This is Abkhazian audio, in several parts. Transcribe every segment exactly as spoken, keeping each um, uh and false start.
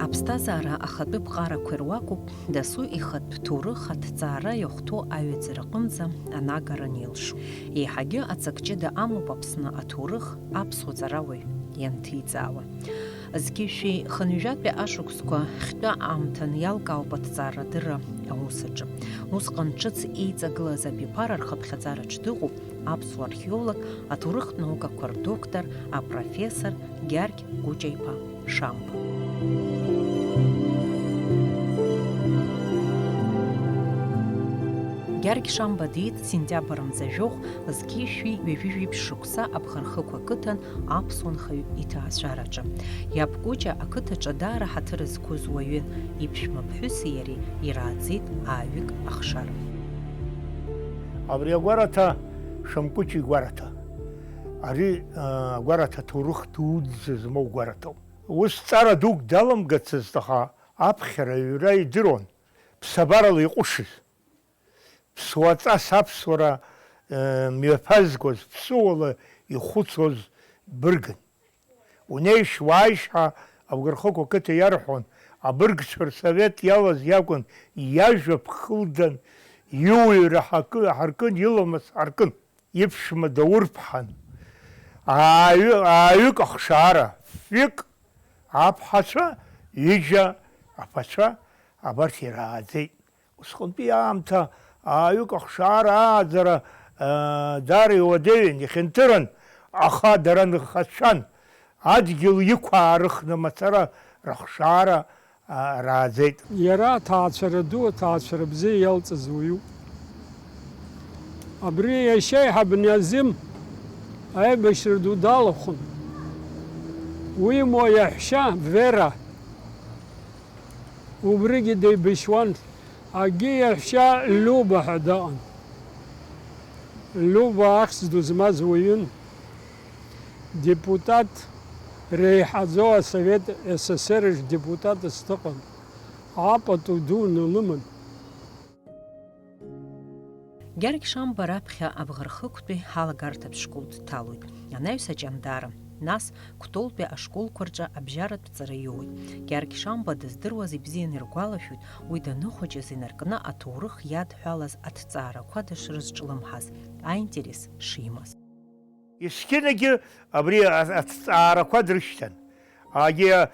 Аԥсҭазаара ахатәы ԥҟарақәа ируакуп дасу ихатә ҭоурых аҭҵаара иахәҭоу аҩаӡара аҟынӡа анагара анилшо. Еиҳагьы ацак ҷыда амоуп Аԥсны аҭоурых аԥсуа ҵарауаҩ ианҭиҵаауа. Зқьышәи хынҩажәатәи ашықәсқәа хьтәы аамҭаны иалкаауп аҭҵаарадырра аус аҿы. Усҟан ҿыц еиҵагылаз абиԥара рхыԥхьаӡараҿ дыҟоуп аԥсуа археолог, аҭоурыхтә наукақәа рдоктор, апрофессор Гьаргь Кәыҷа-иԥа Шамба. Гьаргь Шамба диит сентиабр мза жәохә, зқьи шәи ҩажәи жәиԥшь шықәса Абӷархықә ақыҭан аԥсуа нхаҩ иҭаацәараҿы. Иаб Кәыҷа ақыҭаҿы даара ҳаҭыр зқәыз уаҩын, иԥшәма ԥҳәыси иареи ирааӡеит ааҩык ахшара. Абри агәараҭа Шамба Кәыҷа игәараҭа. Ари, а, агәараҭа ҭоурых дуӡӡа змоу гәараҭоуп. Ус ҵара дук даламгацызт, аха аԥхьара аҩра идыруан, ԥсабарала иҟәышыз. Ԥсуаҵас аԥсуара, э, мҩаԥазгоз, ԥсыуала ихәыцуаз быргын. Унеишь, уааишь ҳәа Абӷархықә ақыҭа иарҳәон, абыргцәа рсовет иалаз иакәын, иажәа ԥхылдан, иуаҩра ҳакы-, ҳаркын, иламыс ҳаркын. Иԥшәма Даур-ԥҳан, ааҩы-, ааҩык ахшара, фҩык аԥҳацәа, ҩыџьа аԥацәа, абарҭ ирааӡеит. Усҟантәи аамҭа ааҩык ахшара ааӡара, аа, даара иуадаҩын, ихьанҭыран, аха дара нхацәан, адгьыл иқәаарыхны мацара рахшара, аа, рааӡеит. Иара аҭаацәара ду, аҭаацәара бзиа иалҵыз уаҩуп. Абри иашьа еиҳаб Назим аибашьра ду далахәын. Уимоу иаҳәшьа Вера убригьы деибашьуан. Агьи иаҳәшьа Люба ҳәа даҟан. Люба ахьӡ ду змаз уаҩын. Депутат реиҳаӡоу асовет С С С Р-ш депутатс дыҟан. Апату дуны лыман. Гьаргь Шамба раԥхьа Абӷархықәтәи алагарҭатә школ дҭалоит. Анаҩс Аҷандара, нас Кәтолтәи ашколқәа рҿы абжьаратә ҵара иоуеит. Гьаргь Шамба дыздыруаз ибзианы иргәалашәоит, уи даныхәыҷыз инаркны аҭоурых иадҳәалаз аҭҵаарақәа дышрызҿлымҳаз, аинтерес шимаз. Есқьынагьы абри а-, аҭҵаарақәа дрышьҭан. Агьи, а-,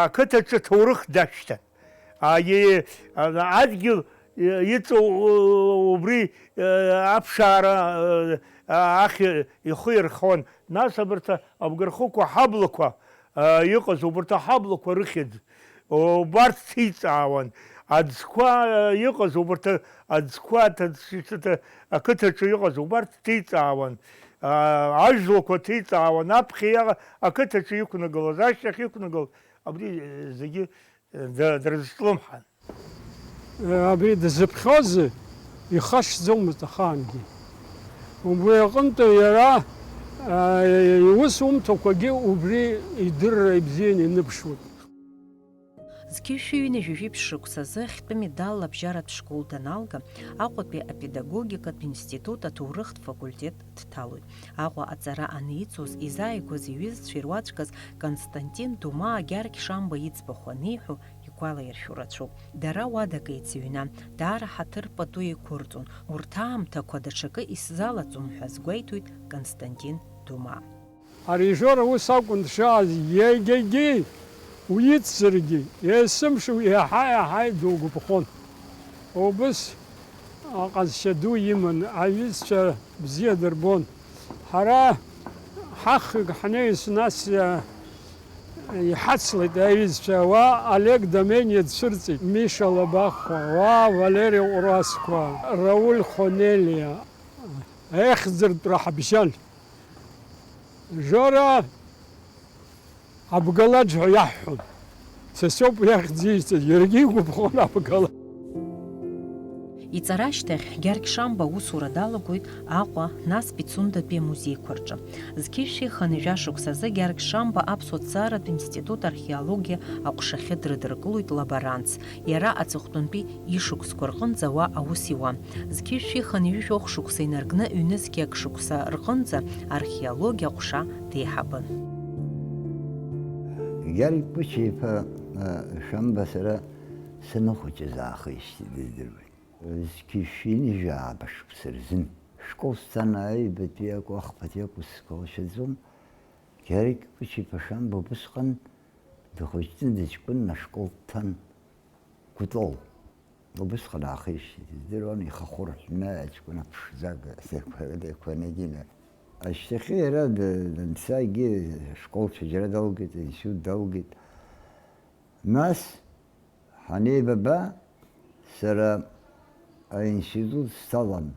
ақыҭаҿы ҭоурых дашьҭан. Агьи, а-, адгьыл, э, иҵоу, э, убри, э, аԥшаара, э, а-, ахь ихы ирхон. Нас абарҭ абгархықәа ҳаблақәа, э, иҟаз, убарҭ аҳаблақәа рыхьӡ, убарҭ ҭиҵаауан. Аӡқәа, э, иҟаз, убарҭ аӡқәа аҭ-, ақыҭаҿы иҟаз, убарҭ ҭиҵаауан. А, ажәлақәа ҭиҵаауан, аԥхьа иаҟа-, ақыҭаҿы иқәнагылаз, ашьҭахь иқәнагылаз, абри, э, зегьы, э, д-, дрызҿлымҳан. Э, абри дзыԥхьозеи? Ихашҭӡомызт ахаангьы. Убри аҟынтәи иара, э, иусумҭақәагьы убри идырра ибзианы иныԥшуан. Зқьышәи ҩынҩажәи жәиԥшь шықәсазы ахьтәы медалла абжьаратә школ даналга, Аҟәатәи апедагогикатә институт аҭоурыхтә факультет дҭалоит. Аҟәа аҵара аниҵоз, изааигәаз иҩызцәа ируаӡәкыз Константин Думаа Гьаргь Шамба иӡбахә аниҳәо игәалаиршәо рацәоуп. Дара уадак еицыҩнан, даара ҳаҭыр пату еиқәырҵон, урҭ аамҭақәа даҽакы исзалаӡом ҳәа азгәеиҭоит Константин Думаа. Ари Жора ус акәын дшааз, егьагьы уицзаргьы, есымша уи иаҳа-иаҳа дугәаԥхон. Убыс аҟазшьа ду иман, аҩызцәа бзиа дырбон. Ҳара ҳахҩык ҳнеис, нас, а, иҳацлеит аҩызцәа, уа Олег Домениа дцәырҵит, Миша Лабахәа, уа Валери Ҟәрасқәа, Рауль Хонелиа, аихьӡыртәра ҳабжьан. Жора Абгалаџ ҳәа иаҳҳәон. Са соуп иахьӡ исҭаз, иаргьы игәаԥхон Абгалаџ. Ҵарашьҭахь Гьаргь Шамба аусура далагоит Аҟәа, нас Пицундатәи амузеиқәа рҿы. Зқьи жәшәи хынҩажәа шықәсазы Гьаргь Шамба Аԥсуа ҭҵааратә институт археологиа аҟәшахьы дрыдыркылоит лаборантс. Иара аҵыхәтәантәи ишықәсқәа рҟынӡа уа аус иуан. Зқьи жәшәи хынҩажәи жәохә шықәса инаркны ҩнызқьи акы шықәса рҟынӡа археологиа аҟәша деиҳабын. Гьаргь Кәыча-иԥа, а, Шамба сара саныхәыҷыз аахижьҭеи дыздыруеит. Зқьи жәшәи ҩынҩажәи жәаба шықәса рзын. Школ сцан аҩбатәи акәу, ахԥатәи акәу сгәалашәаӡом. Гьаргь Кәыча-иԥа Шамба убысҟан дыхәыҷны дыҷкәынны ашкол дҭан. Кәтол. Убысҟан аахижьҭеи дыздыруан, ихахәы рҳәны аҷкәын аԥшӡага деиқәа-, деиқәанагьы. Ашьҭахьы иара д-, данцагьы ашколцәа џьара далгеит, аинститут далгеит. Нас ҳанеибаба, сара аинститут сҭалан,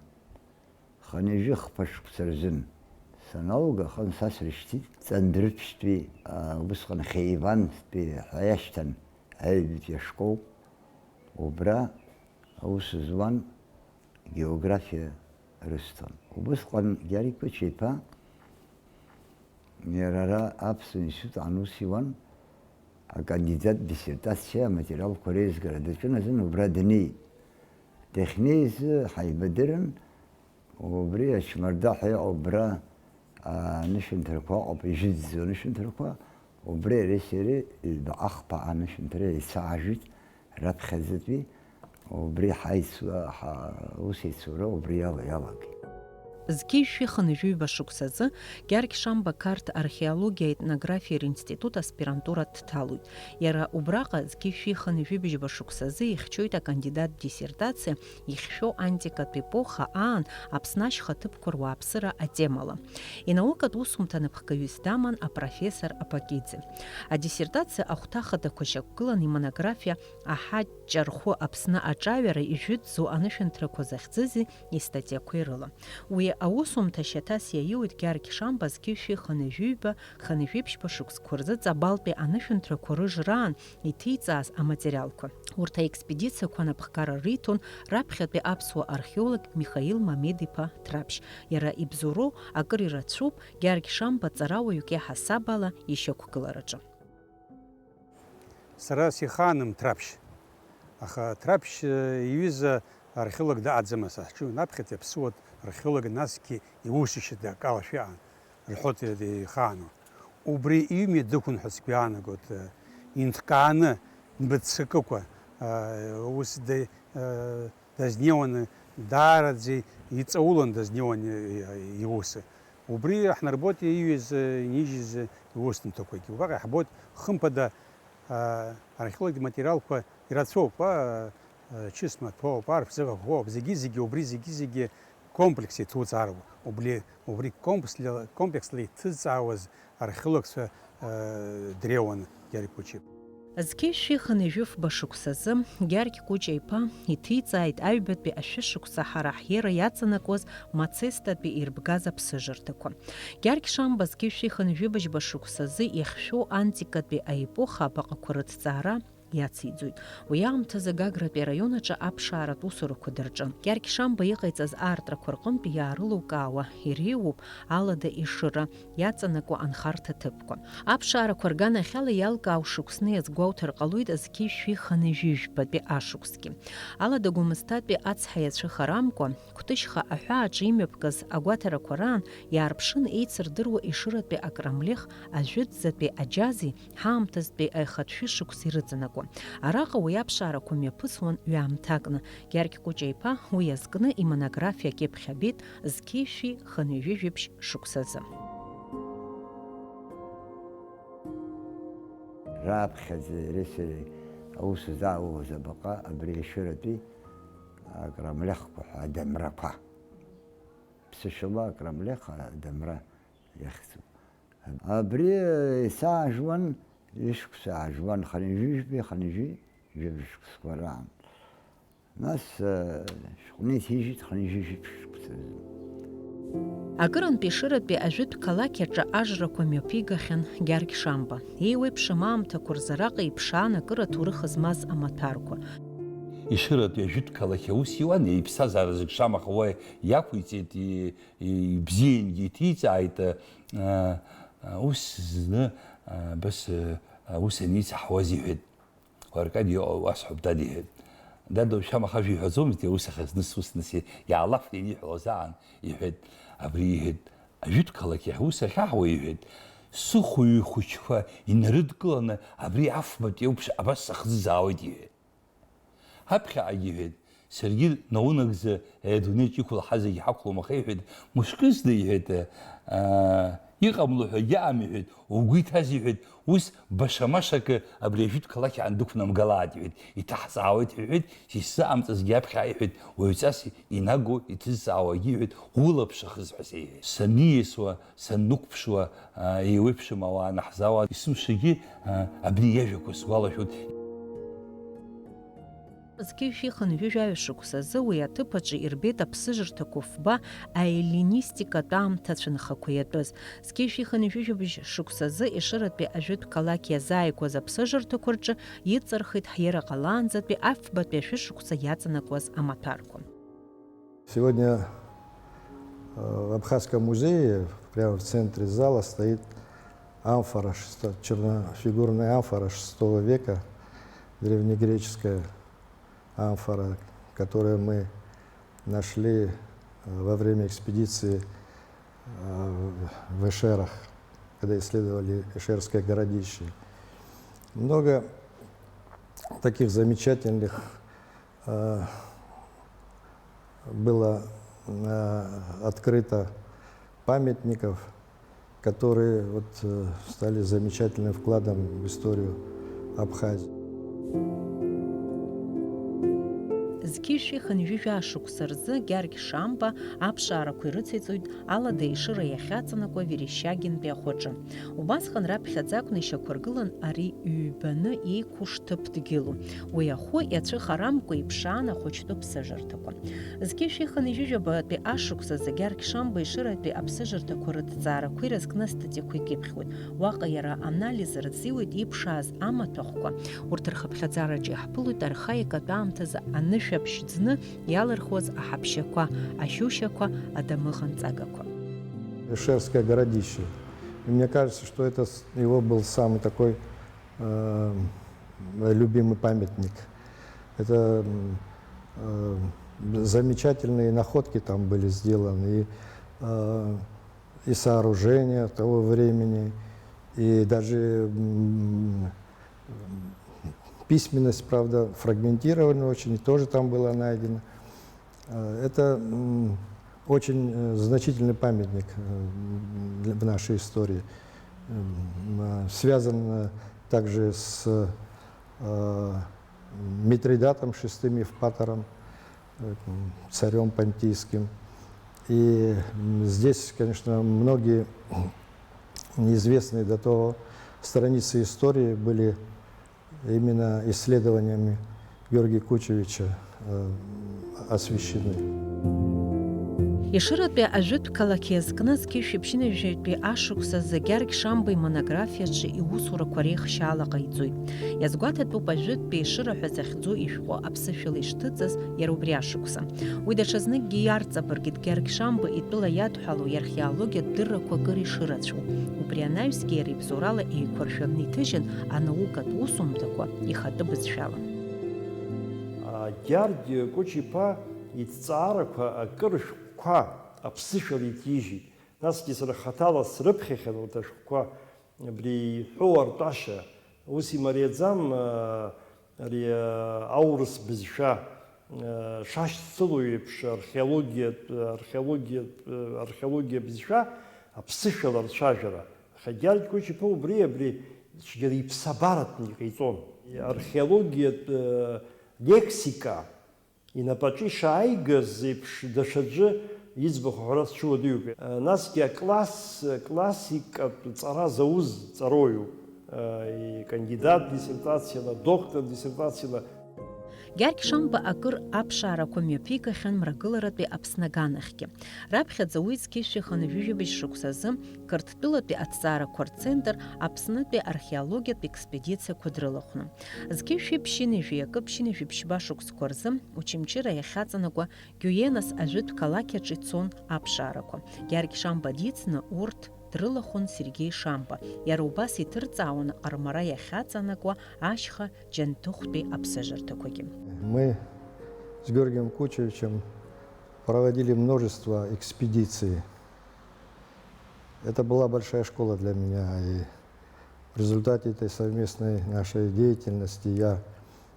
хынҩажәи хԥа шықәса рзын саналга, аха са срышьҭит Ҵандрыԥшьтәи, а, убысҟан Хеивантәи ҳәа иашьҭан аҩбатәи ашкол, убра аус зуан, географиа рысҭон. Убысҟан Гьаргь Кәыча-иԥа иара ара Аԥсуа институт аан ус иуан, акандидат диссертациа аматериалқәа реизгара даҿын азын убра днеит. Дахьнеиз ҳаибадырын, убри ачмарда ҳәа иҟоу убра анышәынҭрақәа ыҟоуп, ижәӡӡоу анышәынҭрақәа, убри иареи сареи ҩбаҟа-хԥа анышәынҭра еицаажәит раԥхьаӡатәи, убри ҳаицу-, ҳа-, аус еицура убри иала-, иалагеит. Зқьи жәшәи хынҩажәи жәаба шықәсазы Гьаргь Шамба Қарҭ археологиа-етнографиа ринститут аспирантура дҭалоит. Иара убраҟа зқьи жәшәи хынҩажәи жәаба шықәсазы ихьчоит акандидат диссертациа ихьшәо антикатә епоха аан Аԥсны ашьха ҭыԥқәа руааԥсыра атемала. Инаукатә усумҭа напхгаҩыс даман апрофессор Апакиӡе. Адиссертациа ахәҭа хадақәа шьақәгылан имонографиа Аҳаҷҷа рхәы Аԥсны аҿаҩара ижәытәӡоу анышәынҭрақәа захьӡызи истатиақәеи рыла. Уи аусумҭа шьаҭас иаиуит Гьаргь Шамба зқьи жәшәи хынҩажәи жәаба, хынҩажәи ԥшьба шықәсқәа рзы Ҵабалтәи анышәынҭрақәа рыжраан иҭиҵааз аматериалқәа. Урҭ аекспедициақәа анапхгара риҭон раԥхьатәи аԥсуа археолог Михаил Мамед-иԥа Ҭраԥшь. Иара ибзоуроу акыр ирацәоуп Гьаргь Шамба ҵарауаҩык иаҳасаб ала ишьақәгылараҿы. Сара сихааным Ҭраԥшь. Аха Ҭраԥшь, э, иҩыза археолог дыҟаӡамызт, ҳҿыҩеин аԥхьатәи аԥсуа археолог, насгьы иусушьа дакалашәа иҟан, рҳәоит, ихаану. Убри иҩымҩа дықәын ҳәа сгәы иаанагоит, э, инҭкааны, дмыццакыкәа, э, ус д-, э, дазнеиуаны, даараӡа иҵаулан дазнеиуан, э, иус. Убри ҳнарбоит ииҩыз, инижьыз иусумҭақәагьы. Убраҟа иаҳбоит, хымԥада, а, археологтә материалқәа ирацәоуп, а, а, чысма ҭоуп, арԥ зыҟақәа ҳәоуп, зегьы-зегьы, убри зегьы-зегьы комплекс иҭуҵаароуп. Убри, убри комплекс-, комплекслы иҭызҵаауаз археологцәа, а, дреиуан Гьаргь Кәыча. Зқьи жәшәи хынҩажәи фба шықәсазы Гьаргь Кәыча-иԥа иҭиҵааит аҩбатәи ашәышықәса ҳара ҳера иаҵанакуаз Мацестатәи ирбгаз аԥсыжырҭақәа. Гьаргь Шамба зқьи жәшәи хынҩажәи быжьба шықәсазы иахьшәу антикатәи аепоха абаҟақәа рыҭҵаара иациҵоит. Уи аамҭазы Гагратәи араион аҿы аԥшааратә усурақәа дырҿын. Гьаргь Шамба иҟаиҵаз аартрақәа рҟынтә иаарылукаауа иреиуоуп Алада Ешыра иаҵанакуа анхарҭа ҭыԥқәа. Аԥшаарақәа рганахьала иалкаау шықәсны иазгәоуҭар ҟалоит зқьи жәшәи хынҩажәи жәбатәи ашықәсгьы. Алада Гәымсҭатәи ацҳа иацәыхарамкәа, Кәтышьха аҳәааҿы имҩаԥгаз агәаҭарақәа раан иаарԥшын еицырдыруа Ешыратәи акрамлех, ажәытәӡатәи аџьази ҳаамҭазтәи аихатә шәышықәса ирыҵанакуа. Араҟа уи аԥшаарақәа мҩаԥысуан ҩаамҭакны. Гьаргь Кәыча-иԥа уи иазкны имонографиа акьыԥхь абеит зқьи жәшәи хынҩажәи жәибжь шықәсазы. Раԥхьаӡа иареи сареи аус зааулоз абаҟа абри Ешыратәи акрамлехқәа ҳәа адамрақәа. Ԥсышәала акрамлех адамра иахьӡуп. Абри исаажәуан, ишықәса аажәуан, хынҩажәи жәибжь, хынҩажәи жәибжь шықәсқәа раан. Нас, э, шәҟәны иҭижьит хынҩажәи жәибжь шықәсазы. Акырынтә Ешыратәи ажәытә қалақь аҿы ажрақәа мҩаԥигахьан Гьаргь Шамба. Еиуеиԥшым аамҭақәа рзы араҟа иԥшаан акыр аҭоурых змаз амаҭәарқәа. Ешыратәи ажәытә қалақь аус иуан, иԥсҭазаара зегь шамаха уа иақәиҵеит, и-, и-, ибзиангьы иҭиҵааит, а, а, ус зны, а, абас, а, аус аниҵаҳауаз иҳәеит. Аркади, уасҳәап, дад, иҳәеит. Дад, шамаха ажәа иҳәаӡомызт, иара ус аха зныс, ус, нас, иаалафны ианиҳәалоз аан, иҳәеит, абри, иҳәеит, ажәытә қалақь ахь ус ахьаҳуа, иҳәеит, сыхәҩы хәыҷқәа инарыдкыланы абри афбатәи еиԥш абас сахӡыӡаауеит, иҳәеит. Ҳаԥхьаҟагьы, иҳәеит, саргьы наунагӡа, е, адунеиаҿ иқәлаҳа зегь ҳақәлом, аха, иҳәеит, мышкызны, иҳәеит, аа, иҟамло ҳәагьы аам, иҳәеит, угәы иҭаз, иҳәеит, ус баша-машакы абри ажәытә қалақь аан дықәнамгалааит, иҳәеит, иҭаҳҵаауеит, иҳәеит, исзыҟамҵазгьы аԥхьа, иҳәеит, уаҩҵас инаго, иҭызҵаауагьы, иҳәеит, улаԥш ахызҳәа сеиҳәеит. Саниасуа, саннықәԥшуа, аа, еиуеиԥшым ауаа анаҳзаауа, есымшагьы, аа, абри иажәақәа сгәалашәоит. Зқьи жәшәи хынҩажәи жәаҩа шықәсазы уи аҭыԥ аҿы ирбеит аԥсыжырҭақәа фба аеллинистикатә аамҭа ацәынхақәа иатәыз. Зқьи жәшәи хынҩажәи жәибжь шықәсазы Ешыратәи ажәытә қалақь иазааигәаз аԥсыжырҭақәа рҿы иҵырхит ҳиара ҟалаанӡатәи афбатәи ашәышықәса иаҵанакуаз амаҭәарқәа. Сегодня, э, в Абхазском музее, прямо в центре зала, стоит амфора, шесто-, чернофигурная амфора шестого века, древнегреческая амфора, которую мы нашли, э, во время экспедиции, э, в Эшерах, когда исследовали Эшерское городище. Много таких замечательных, э, было, э, открыто памятников, которые вот, э, стали замечательным вкладом в историю Абхазии. Зқьи жәшәи хынҩажәи жәаа шықәса рзы Гьаргь Шамба аԥшаарақәа ирыцеиҵоит Алада Ешыра иахьаҵанакуа Верещагинтәи ахәаҿы. Убасҟан раԥхьаӡа акәны ишьақәыргылан ари ҩбаны еиқәу шҭыԥ дгьылу. Уи ахәы иацәыхарамкәа иԥшаан ахәыҷтәы ԥсыжырҭақәа. Зқьи жәшәи хынҩажәи жәабатәи ашықәсазы Гьаргь Шамба Ешыратәи аԥсыжырҭақәа рыҭҵаарақәа ирызкны астатиақәа икьыԥхьуеит. Уаҟа иара анализ рзиуеит иԥшааз амаҭәахәқәа. Урҭ рхыԥхьаӡараҿы иаҳԥылоит архаикатә аамҭазы анышә аԥшь ӡны иалырхуаз аҳаԥшьақәа, ашьушьақәа, адамыӷанҵагақәа. Эшерское городище. И мне кажется, что это с-, его был самый такой, э, любимый памятник. Это, м, э, замечательные находки там были сделаны. И, э, и сооружения того времени, и даже, м, письменность, правда, фрагментированная очень, и тоже там была найдена. Э, это, м, очень, э, значительный памятник, э, для, в нашей истории. М, а, связан, э, также с, э, Митридатом шестым Евпатором, э, м, царём понтийским. И, м, здесь, конечно, многие неизвестные до того страницы истории были именно исследованиями Георгия Кучевича, э, освещены. Ешыратәи ажәытә қалақь иазкны зқьи жәшәи ԥшьынҩажәи жәаҩатәи ашықәсазы Гьаргь Шамба имонографиаҿы иусурақәа реихшьаала ҟаиҵоит. Иазгәаҭатәуп ажәытәтәи Ешыра ҳәа захьӡу ишәҟәы аԥсышәала ишҭыҵыз иара убри ашықәса. Уи даҽазныкгьы иарҵабыргит Гьаргь Шамба итәыла иадҳәалоу иархеологиатә дыррақәа акыр ишырацәоу. Убри анаҩсгьы иара ибзоурала еиқәыршәаны иҭыжьын анаукатә усумҭақәа ихатәы бызшәала. Гьаргь Кучиԥа иҭҵаарақәа акыр шәҟәқәа аԥсышәала иҭижьит. Насгьы сара хаҭала срыԥхьахьан урҭ ашәҟәқәа, абри иҳәоу артәашьа, ус имариаӡам, а, ари, а, аурыс бызшәа, а, шашьцылоу еиԥш археологиатә, археологиатә, археологиа бызшәа аԥсышәала рцәажәара. Аха Гьаргь Кучиԥа убри, абри цәгьара иԥсабаратәны иҟаиҵон. Археологиатә, а, лексика инапаҿы ишааигаз еиԥш, даҽаӡәы иӡбахә ҳәара сҽуадаҩуп. Насгьы акласс, классикатә ҵара зауз ҵароуаҩуп. Икандидат диссертациала, доктор диссертациала. Гьаргь Шамба акыр аԥшаарақәа мҩаԥигахьан Мрагыларатәи Аԥсны аганахьгьы. Раԥхьаӡа уи зқьышә жәаха ҩажәижәабжь шықәсазы Қырҭтәылатәи аҭҵаарақәа рцентр Аԥснытәи археологиатә експедициақәа дрылахәны. Зқьышә ԥшьынҩажәи акы ԥшьынҩажәи ԥшьба шықәсқәа рзы Очамчыра иахьаҵанакуа Гиуенас ажәытә қалақь аҿы ицон аԥшаарақәа. Гьаргь Шамба дицны урҭ дрылахәын Сергеи Шамба. Иара убас иҭырҵаауан Ҟармара иахьаҵанакуа ашьха Џьанҭыхәтәи аԥсыжырҭақәагьы. Мы с Георгием Кучевичем проводили множество экспедиций. Это была большая школа для меня, и в результате этой совместной нашей деятельности я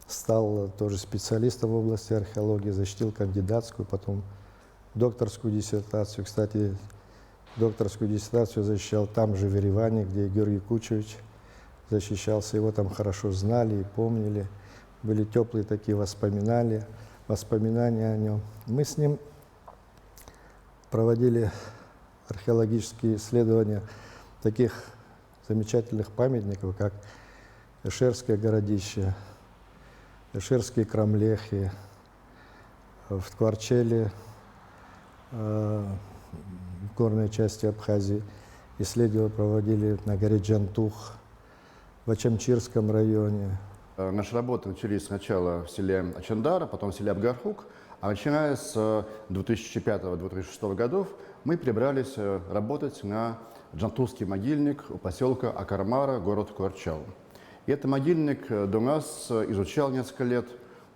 стал тоже специалистом в области археологии, защитил кандидатскую, потом докторскую диссертацию. Кстати, докторскую диссертацию защищал там же, в Ереване, где и Георгий Кучевич защищался. Его там хорошо знали и помнили. Были теплые такие воспоминания, воспоминания о нем. Мы с ним проводили археологические исследования таких замечательных памятников, как Эшерское городище, Эшерские крамлехи, в Ткварчеле, э, в горной части Абхазии, исследования проводили на горе Джантух, в Очамчирском районе. Э, Наши работы начались сначала в селе Ачандара, потом в селе Абгархук, а начиная с две тысячи пятого-две тысячи шестого годов мы перебрались э, работать на Джантухский могильник у поселка Акармара, город Куарчал. И этот могильник э, до нас э, изучал несколько лет,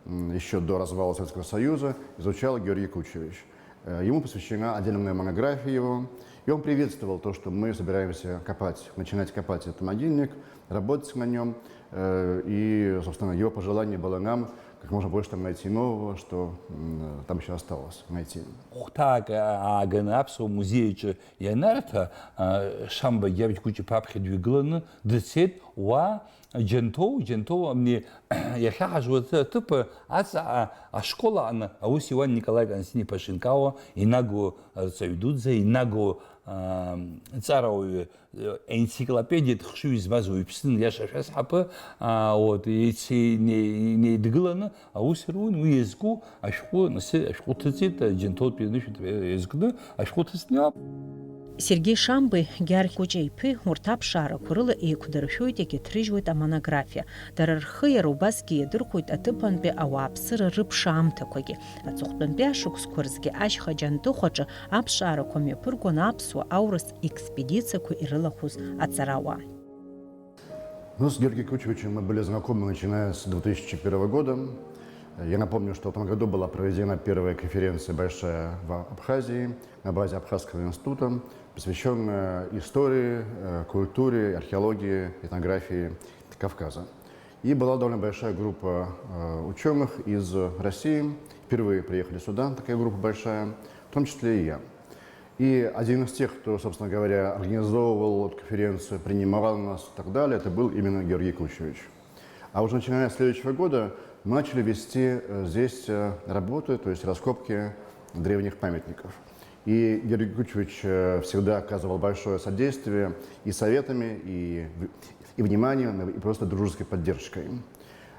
м, еще до развала Советского Союза, изучал Георгий Кучевич. Э, Ему посвящена отдельная монография его. И он приветствовал то, что мы собираемся копать, начинать копать этот могильник, работать на нем. Э, И, собственно, его пожелание было нам как можно больше там найти нового, что м, там еще осталось найти. Хәҭаак ааганы аԥсуа музеи аҿы ианарҭа, а, Шамба Гьаргь Кучиԥа аԥхьа дҩагыланы дцеит, уа Џьанҭоу, Џьанҭоу амни иахьаҳажуа аҭыԥ аҵаҟа ашкол аҟны аус иуан Николаи Константин-иԥа Шинкауа, инагоу арҵаҩ дуӡӡа, инагоу, а, ҵарауаҩы, енциклопедиатә хшыҩ змаз уаҩԥсын, иаша шәасҳәап, а, вот, еици-, не-, неидгыланы аус руан, уи иазку ашәҟәы, нас ашәҟәы ҭыҵит, Џьанҭоутәи анышәынҭра иазкны ашәҟәы ҭыҵны иҟоуп. Сергеи Шамбеи Гьаргь Кәыҷа-иԥеи урҭ аԥшаарақәа рыла еиқәдыршәоит, иагьыҭрыжьуеит амонографиа. Дара рхы иара убасгьы иадырхәоит аҭыԥантәи ауааԥсыра рыԥшаамҭақәагьы. Аҵыхәтәантәи ашықәсқәа рзгьы ашьха Џьантыхәаҿы аԥшаарақәа мҩаԥыргон аԥсуа аурыс експедициақәа ирылахәыз аҵарауаа. Ну, с Георгием Кучевичем мы были знакомы, начиная с две тысячи первого года. Я напомню, что в том году была проведена первая конференция большая в Абхазии на базе Абхазского института, посвященная истории, э, культуре, археологии, этнографии Кавказа. И была довольно большая группа э, ученых из России. Впервые приехали сюда, такая группа большая, в том числе и я. И один из тех, кто, собственно говоря, организовывал эту конференцию, принимал нас и так далее, это был именно Георгий Кучевич. А уже начиная с следующего года мы начали вести э, здесь э, работы, то есть раскопки древних памятников. И Георгий Кучевич э, всегда оказывал большое содействие и советами, и, в- и вниманием, и просто дружеской поддержкой.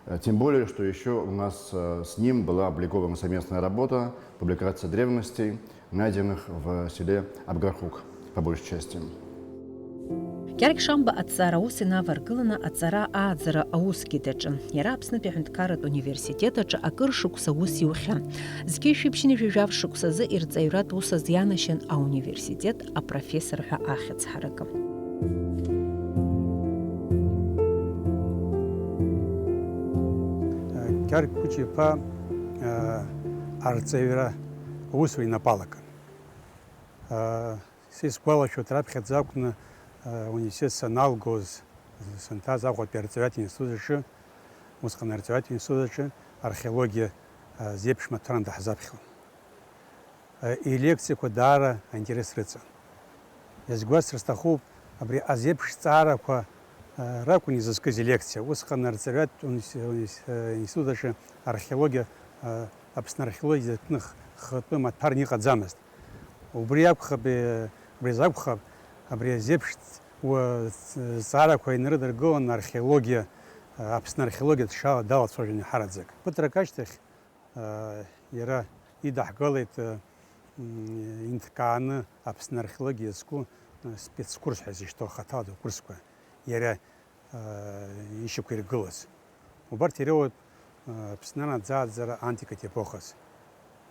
Э, Тем более, что еще у нас э, с ним была опубликована совместная работа, публикация древностей, найденных в селе Абгархук, по большей части. Гьаргь Шамба аҭҵаара аус инаваргыланы аҵара ааӡара аусгьы даҿын. Иара Аԥснытәи аҳәынҭқарратә университет аҿы акыр шықәса аус иухьан. Зқьи жәшәи ԥшьынҩажәи жәаф шықәсазы ирҵаҩратә ус азы ианашьан ауниверситет апрофессор ҳәа ахьӡ ҳаракы. Гьаргь Кәыҷа-иԥа арҵаҩра аусура инапы алакын. Са исгәалашәоит, раԥхьаӡа акәны ауниверситет саналгоз, санҭаз Аҟәатәи арҵаҩратә институт аҿы, усҟан арҵаҩратә институт аҿы археологиа зеиԥш маҭәаран даҳзаԥхьон. Илекциақәа даара аинтерес рыҵан. Иазгәасҭар сҭахуп, абри азеиԥш ҵаарақәа ракәын изызкыз илекциа. Усҟан арҵаҩратә институт аҿы археологиа, Аԥсны археологиа зыҭәны хатәы маҭәарны иҟаӡамызт. Убри акәхап, убри азы акәхап, абри азеиԥш зҵаарақәа инарыдыркыланы археологиа Аԥсны археологиатә ԥшаала далацәажәон еиҳараӡак. Ԥыҭрак ашьҭахь, иара идаҳгалеит, м, инҭкааны Аԥсны археологиа зку, спецкурс ҳәа изышьҭоу хаҭала акурсқәа иара, ишьақәиргылаз. Убарҭ иреиуоуп, Аԥсны анаӡааӡара антикатә епохаз.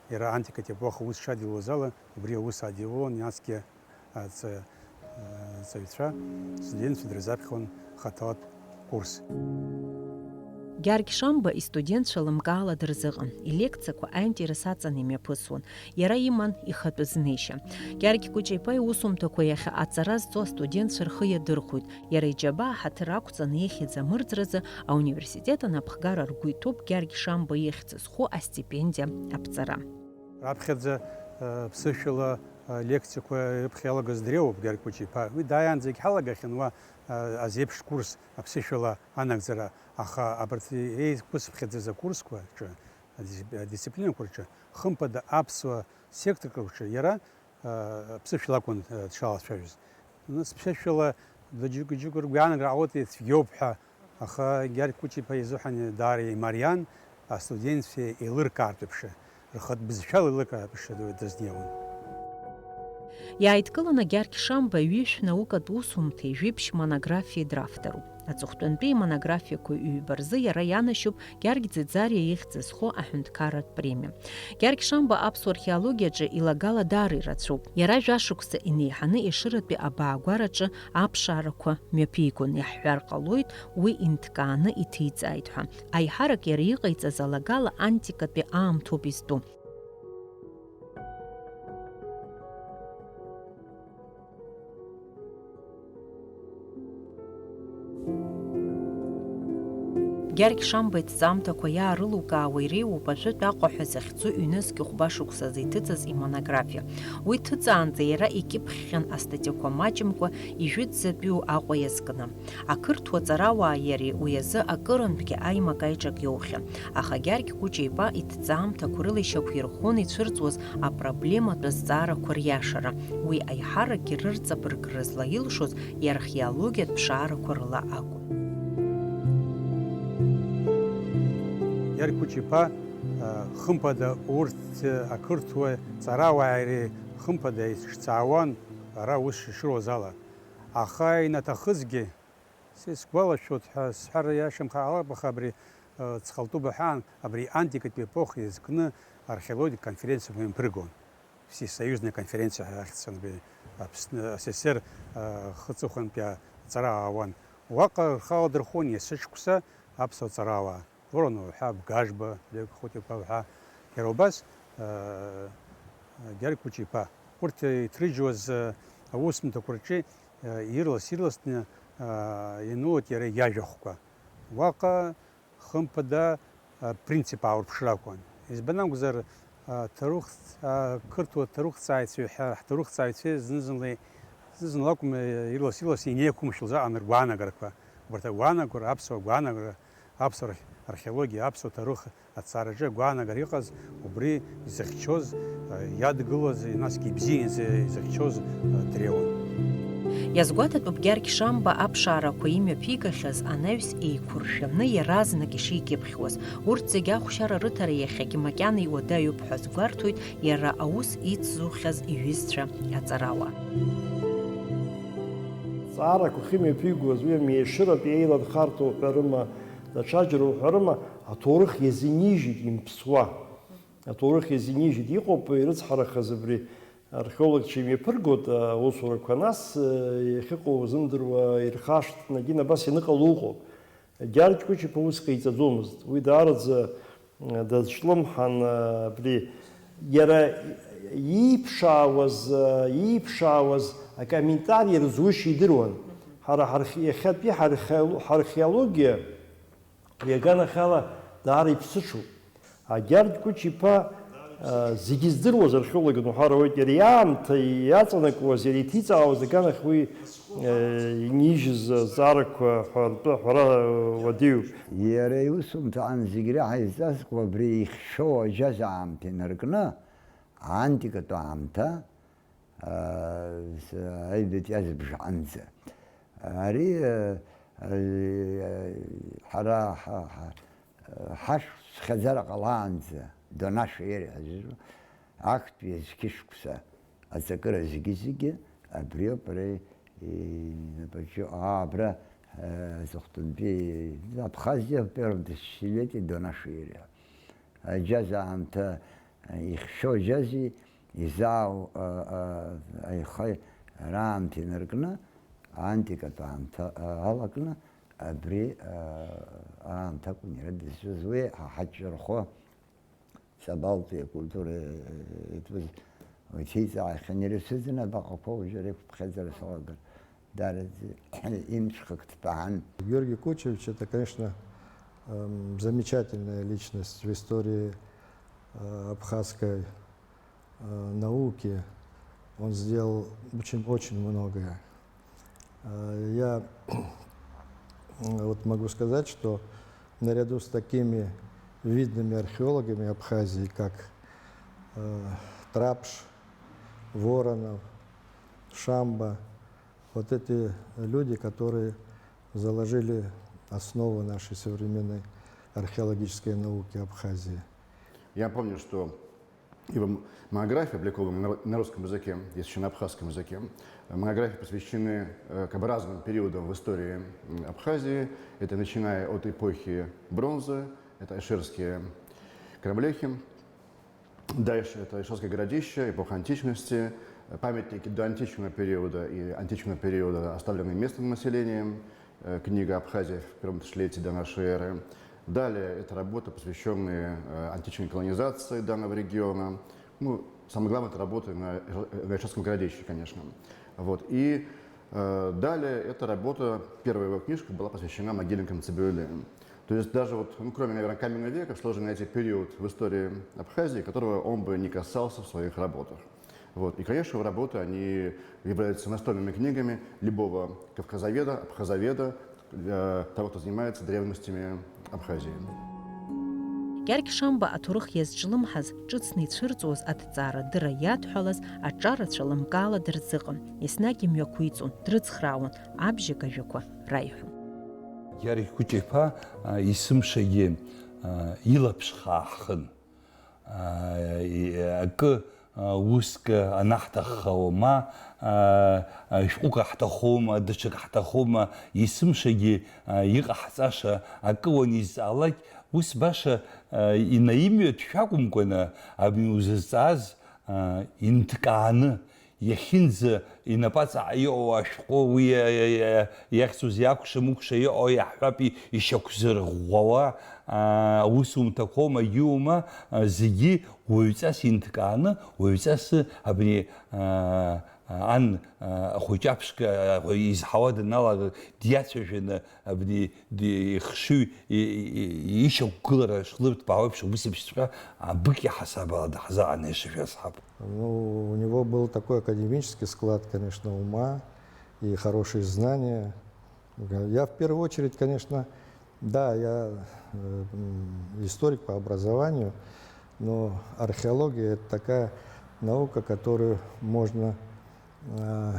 Иара антикатә епоха аус шадиулоз ала, убри аус адиулон, насгьы аҵа-, аҵаҩцәа, студентцәа дырзаԥхьон хаҭалатә курс. Гьаргь Шамба истудентцәа лымкаала дырзыҟан, илекциақәа аинтерес аҵаны имҩаԥысуан, иара иман ихатәы знеишьа. Гьаргь Кәыҷа-иԥа иусумҭақәа иахьа аҵара зҵо астудентцәа рхы иадырхәоит, иара иџьабаа ҳаҭыр ақәҵаны ихьӡ амырӡразы ауниверситет анапхгара ргәы иҭоуп Гьаргь Шамба ихьӡ зху астипендиа аԥҵара. Раԥхьаӡа, э, ԥсышәала, э, лекциақәа рыԥхьа иалагаз дреиуоуп Гьаргь Кәыҷа-иԥа. Уи дааиаанӡагь ҳалагахьан уа, э, азеиԥш курс аԥсышәала анагӡара, аха абарҭ еиқәызԥхьаӡаз акурсқәа рҿы, адис-, адисциплинақәа рҿы, хымԥада аԥсуа секторқәа рҿы иара, э, ԥсышәала акәын, э, дшалацәажәоз. Нас ԥсышәала џьык-џьык ргәаанагара ҟалоит, цәгьоуп ҳәа. Аха Гьаргь Кәыҷа-иԥа изыҳәан даара имариан, астудентцәа еилыркаартә еиԥш, рхатә бызшәала еилыркаартә еиԥш дызнеиуан. Иааидкыланы Гьаргь Шамба ҩышә наукатә усумҭеи жәиԥшь монографиеи дравторуп. Аҵыхәтәантәи имонографиақәа ҩба рзы иара ианашьоуп Гьаргь Ӡиӡариа ихьӡ зху аҳәынҭқарратә премиа. Гьаргь Шамба аԥсуа археологиаҿы илагала даара ирацәоуп. Иара жәашықәса инеиҳаны Ешыратәи абаагәараҿы аԥшаарақәа мҩаԥигон, иаҳҳәар ҟалоит, уи инҭкааны иҭиҵааит ҳәа. Аиҳарак иара иҟаиҵаз алагала антикатәи аамҭоуп изтәу. Гьаргь Шамба иҭҵаамҭақәа иаарылукаауа иреиуоуп ажәытә Аҟәа ҳәа захьӡу ҩнызқь хәба шықәсазы иҭыҵыз имонографиа. Уи ҭыҵаанӡа иара икьыԥхьхьан астатиақәа маҷымкәа ижәытәӡатәиу Аҟәа иазкны. Ақырҭуа ҵарауааи иареи уи азы акырынтәгьы аимак-аиҿак иоухьан, аха Гьаргь Кәыҷа-иԥа иҭҵаамҭақәа рыла ишьақәирӷәӷәон ицәырҵуаз апроблематә азҵаарақәа риашара, уи аиҳаракгьы рырҵабыргра злаилшоз иархеологиатә ԥшаарақәа рыла акәын. Гьаргь Кәыҷа-иԥа, хымԥада, урҭ ақырҭуа ҵарауааи иареи хымԥада ишҵаауан, ара ус ишыруаз ала. Аха инаҭахызгьы, са исгәалашәоит ҳәа сҳәар иашамхаалап, аха абри, э, Цхалтәыба ҳәаан, абри антикатәи епоха иазкны археологиатә конференциақәа имҩаԥыргон. Всесоюзная конференциа ҳәа ахьӡ, абри Аԥсны, СССР, э, хыҵыхәантәи аҵара аауан. Уаҟа рхы аладырхәон есышықәса аԥсуа ҵарауаа. Воронов-иԥа, Бгажба, Олег Хотиԥа-иԥа, иара убас, э, Гьаргь Кәыҷа-иԥа. Урҭ иҭрыжьуаз, э, аусумҭақәа рҿы, э, ирлас-ирласны, э, ианулоит иара иажәахәқәа. Уаҟа, хымԥада, э, принцип аарԥшра акәын. Избан акәзар, э, ҭоурых, э, қырҭуа ҭоурыхҭҵааҩцәеи ҳәа, ҳҭоурыхҭҵааҩцәеи зны-зынла, зны-зынла акәым, э, ирлас-ирлас инеиқәымшәоз аҟан ргәаанагарақәа. Убарҭ агәаанагарақәа, аԥсуа гәаанагара, аԥсуа арх-, археологиа, аԥсуа ҭоурых аҭҵаараҿы агәаанагара иҟаз, убри изыхьчоз, иадгылоз, насгьы ибзиаӡаны изыхьчоз дреиуан. Иазгәаҭатәуп Гьаргь Шамба аԥшаарақәа имҩаԥигахьаз анаҩс еиқәыршәаны иаразнак ишикьыԥхьуаз. Урҭ зегьы ахәшьара рыҭара иахьагьы макьана иуадаҩуп ҳәа азгәарҭоит иара аус ицзухьаз иҩызцәа аҵарауаа. Ҵаарақәа ахьымҩаԥигоз уи амешыратә еиланхарҭа уҳәарыма, даҽаџьара уҳәарыма, аҭоурых иазынижьит имԥсуа. Аҭоурых иазынижьит. Иҟоуп ирыцҳарахаз абри археологцәа имҩаԥыргоит аусурақәа, нас, э, иахьыҟоу узымдыруа ирхашҭны, абас ианыҟало ыҟоуп. Гьаргь Кәыҷа-иԥа ус ҟаиҵаӡомызт. Уи даараӡа, э, дазҿлымҳан, э, абри иара ииԥшаауаз, э, ииԥшаауаз акомментариа рызушьа идыруан. Ҳара ҳарх-, иахьатәи ҳархеол-, ҳархеологиа Уи аганахьала даара иԥсыҽуп. Агьаргь Кәыҷ-иԥа, а, зегьы здыруаз археологын уҳәар ауеит, иара иаамҭа иаҵанакуаз, иара иҭиҵаауаз аганахь уи, а, инижьыз азҵаарақәа ҳәа ртәы аҳәара уадаҩуп. Иара иусумҭа аан зегь реиҳа изҵазкуа абри ихьшәоу ажьаз аамҭа инаркны, аантикатә аамҭа, аа, с-, аҩбатәи азыбжаҟынӡа. Ари, э, Ҳара ҳа-, ҳа-, ҳашәхьаӡара ҟалаанӡа, Донашо иреиҳәаз актәи зқьышықәса аҵакыра зегьы-зегьы абриоуп, ари инапаҿы, аа, абра, э, зыхәтәантәи Абхазиа в первом тысячелетии Донашо иреиҳәа. Аџьаз аамҭа, ихьшәо аџьази изаау, а, а, аиха раамҭа инаркны, антикатә аамҭа, а, алакны, абри, а, аамҭа акәын иара дызҿыз. Уи ҳа-, ҳаҷҷархо, Сабалтәи акультура, э, иҭыԥ иҭиҵааихьан, ирыцәыӡын абаҟақәа, уажәы реиқәԥхьаӡара салагар. Дараӡа имҽхак ҭбаан. Георгий Кучевич, это, конечно, эм, замечательная личность в истории, э, абхазской, э, науки. Он сделал очень, очень многое. Э, я, м, вот могу сказать, что наряду с такими видными археологами Абхазии, как, э, Трапш, Воронов, Шамба, вот эти люди, которые заложили основу нашей современной археологической науки Абхазии. Я помню, что его м-, монографии, опубликованные на ру-, на русском языке, есть ещё на абхазском языке, э, монографии посвящены, э, как бы разным периодам в истории, м, Абхазии. Это начиная от эпохи бронзы, это Эширские кромлехи, дальше это Эширское городище, эпоха античности, э, памятники доантичного периода и античного периода, оставленные местным населением, э, книга «Абхазия в первом тысячелетии до нашей эры». Далее это работа, посвящённые, э, античной колонизации данного региона. Ну, самое главное, это работы на, на Эширском городище, конечно. Вот. И, э, далее эта работа, первая его книжка была посвящена могильникам Цибюльлы. То есть даже вот, ну, кроме, наверное, каменного века, сложно найти период в истории Абхазии, которого он бы не касался в своих работах. Вот. И, конечно, его работы, они являются настольными книгами любого кавказоведа, абхазоведа, для того, кто занимается древностями Абхазии. Гьаргь Шамба аҭоурых иазҿлымҳаз, ҿыцны ицәырҵуаз аҭҵаарадырра иадҳәалаз аҿарацәа лымкаала дырзыҟан, еснагь имҩақәиҵон, дрыцхраауан, абжьык ажәақәа раиҳәон. Гьаргь Куча-иԥа, а, есымшагьы, а, илаԥш хаа ҳхын. А, и-, акы, а, уск анаҳҭаххауа, ма, а, а, шәҟәык ҳҭахума, даҽак ҳҭахума, есымшагьы, а, иҟаҳҵаша акы уанизҵаалак, ус баша, а, инаимҩатә шәакәымкәаны, абни узызҵааз, а, инҭкааны, иахьынӡа инапаҵаҟа иҟоу ашәҟәы уи, а, а, а, иахьӡуз иакәша-мыкәша иҟоу иаҳҳәап, и-, ишьақәзырӷәӷәауа, а, аусумҭақәоума, егьиума, а, зегьы уаҩҵас инҭкааны, уаҩҵас абни, а, а, ан, а, ахәыҷы аԥшқа, а, изҳауа даналага, диацәажәаны, абни ди-, ихшыҩ, и-, и-, и-, ишьақәгылара шхлырҭбаауа еиԥш, убыс еиԥшҵәҟьа абыкь иаҳасаб ала даҳзаанаиашашәа асҳәап. Ну, у него был такой академический склад, конечно, ума и хорошие знания. Я в первую очередь, конечно, да, я, э, м, историк по образованию, но археология — это такая наука, которую можно, э,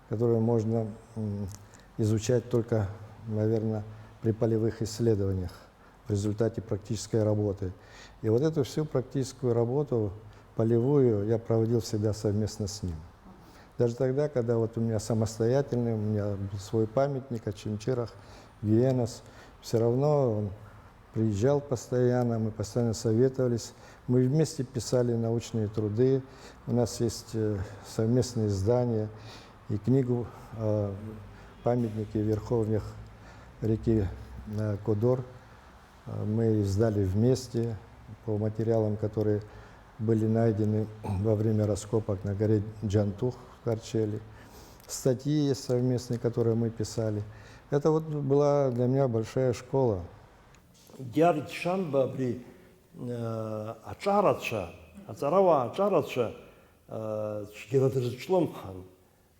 которую можно, м, изучать только, наверное, при полевых исследованиях в результате практической работы. И вот эту всю практическую работу полевую я проводил всегда совместно с ним. Даже тогда, когда вот у меня самостоятельный, у меня был свой памятник Очамчирах, Гиенос, всё равно он приезжал постоянно, мы постоянно советовались. Мы вместе писали научные труды. У нас есть, э, совместные издания и книгу, э, «Памятники в верховьях реки, э, Кодор». Э, мы издали вместе по материалам, которые были найдены во время раскопок на горе Джантух в Карчели. Статьи есть совместные, которые мы писали. Это вот была для меня большая школа. Гьаргь Шамба абри, э, аҿарацәа, аҵарауаа аҿарацәа, э, цәгьала дрызҿлымҳан.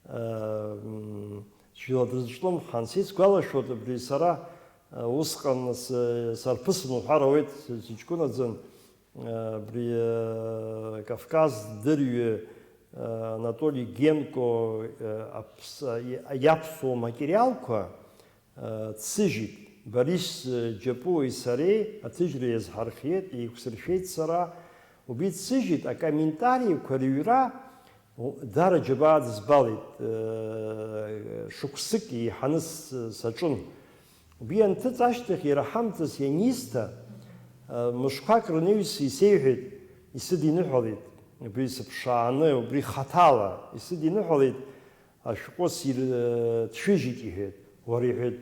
Э, м, цәгьала дрызҿлымҳан. Сисгәалашәоит абри сара, э, усҟан с-, сарԥысын уҳәар ауеит, с-, сыҷкәынаӡан, э, абри, э, Кавказ дырҩы, э, Анатоли Генко, э, аԥс-, а, и-, иаԥсуа аматериалқәа, Дсыжьит. Борис Џьапуеи сареи аҭыжьра иазҳархиеит, еиқәсыршәеит сара. Убри дсыжьит, акомментариқәа рыҩра даара џьабаа дызбалеит, шықәсык еиҳаны саҿын. Убри анҭыҵ ашьҭахь иара ҳамҭас ианисҭа, мышқәак рынаҩс исеиҳәеит, исыдиныҳәалеит, убри сыԥшааны, убри хаҭала исыдиныҳәалеит, ашәҟәы сир-, дшәыжьит, иҳәеит. Уара, иҳәеит,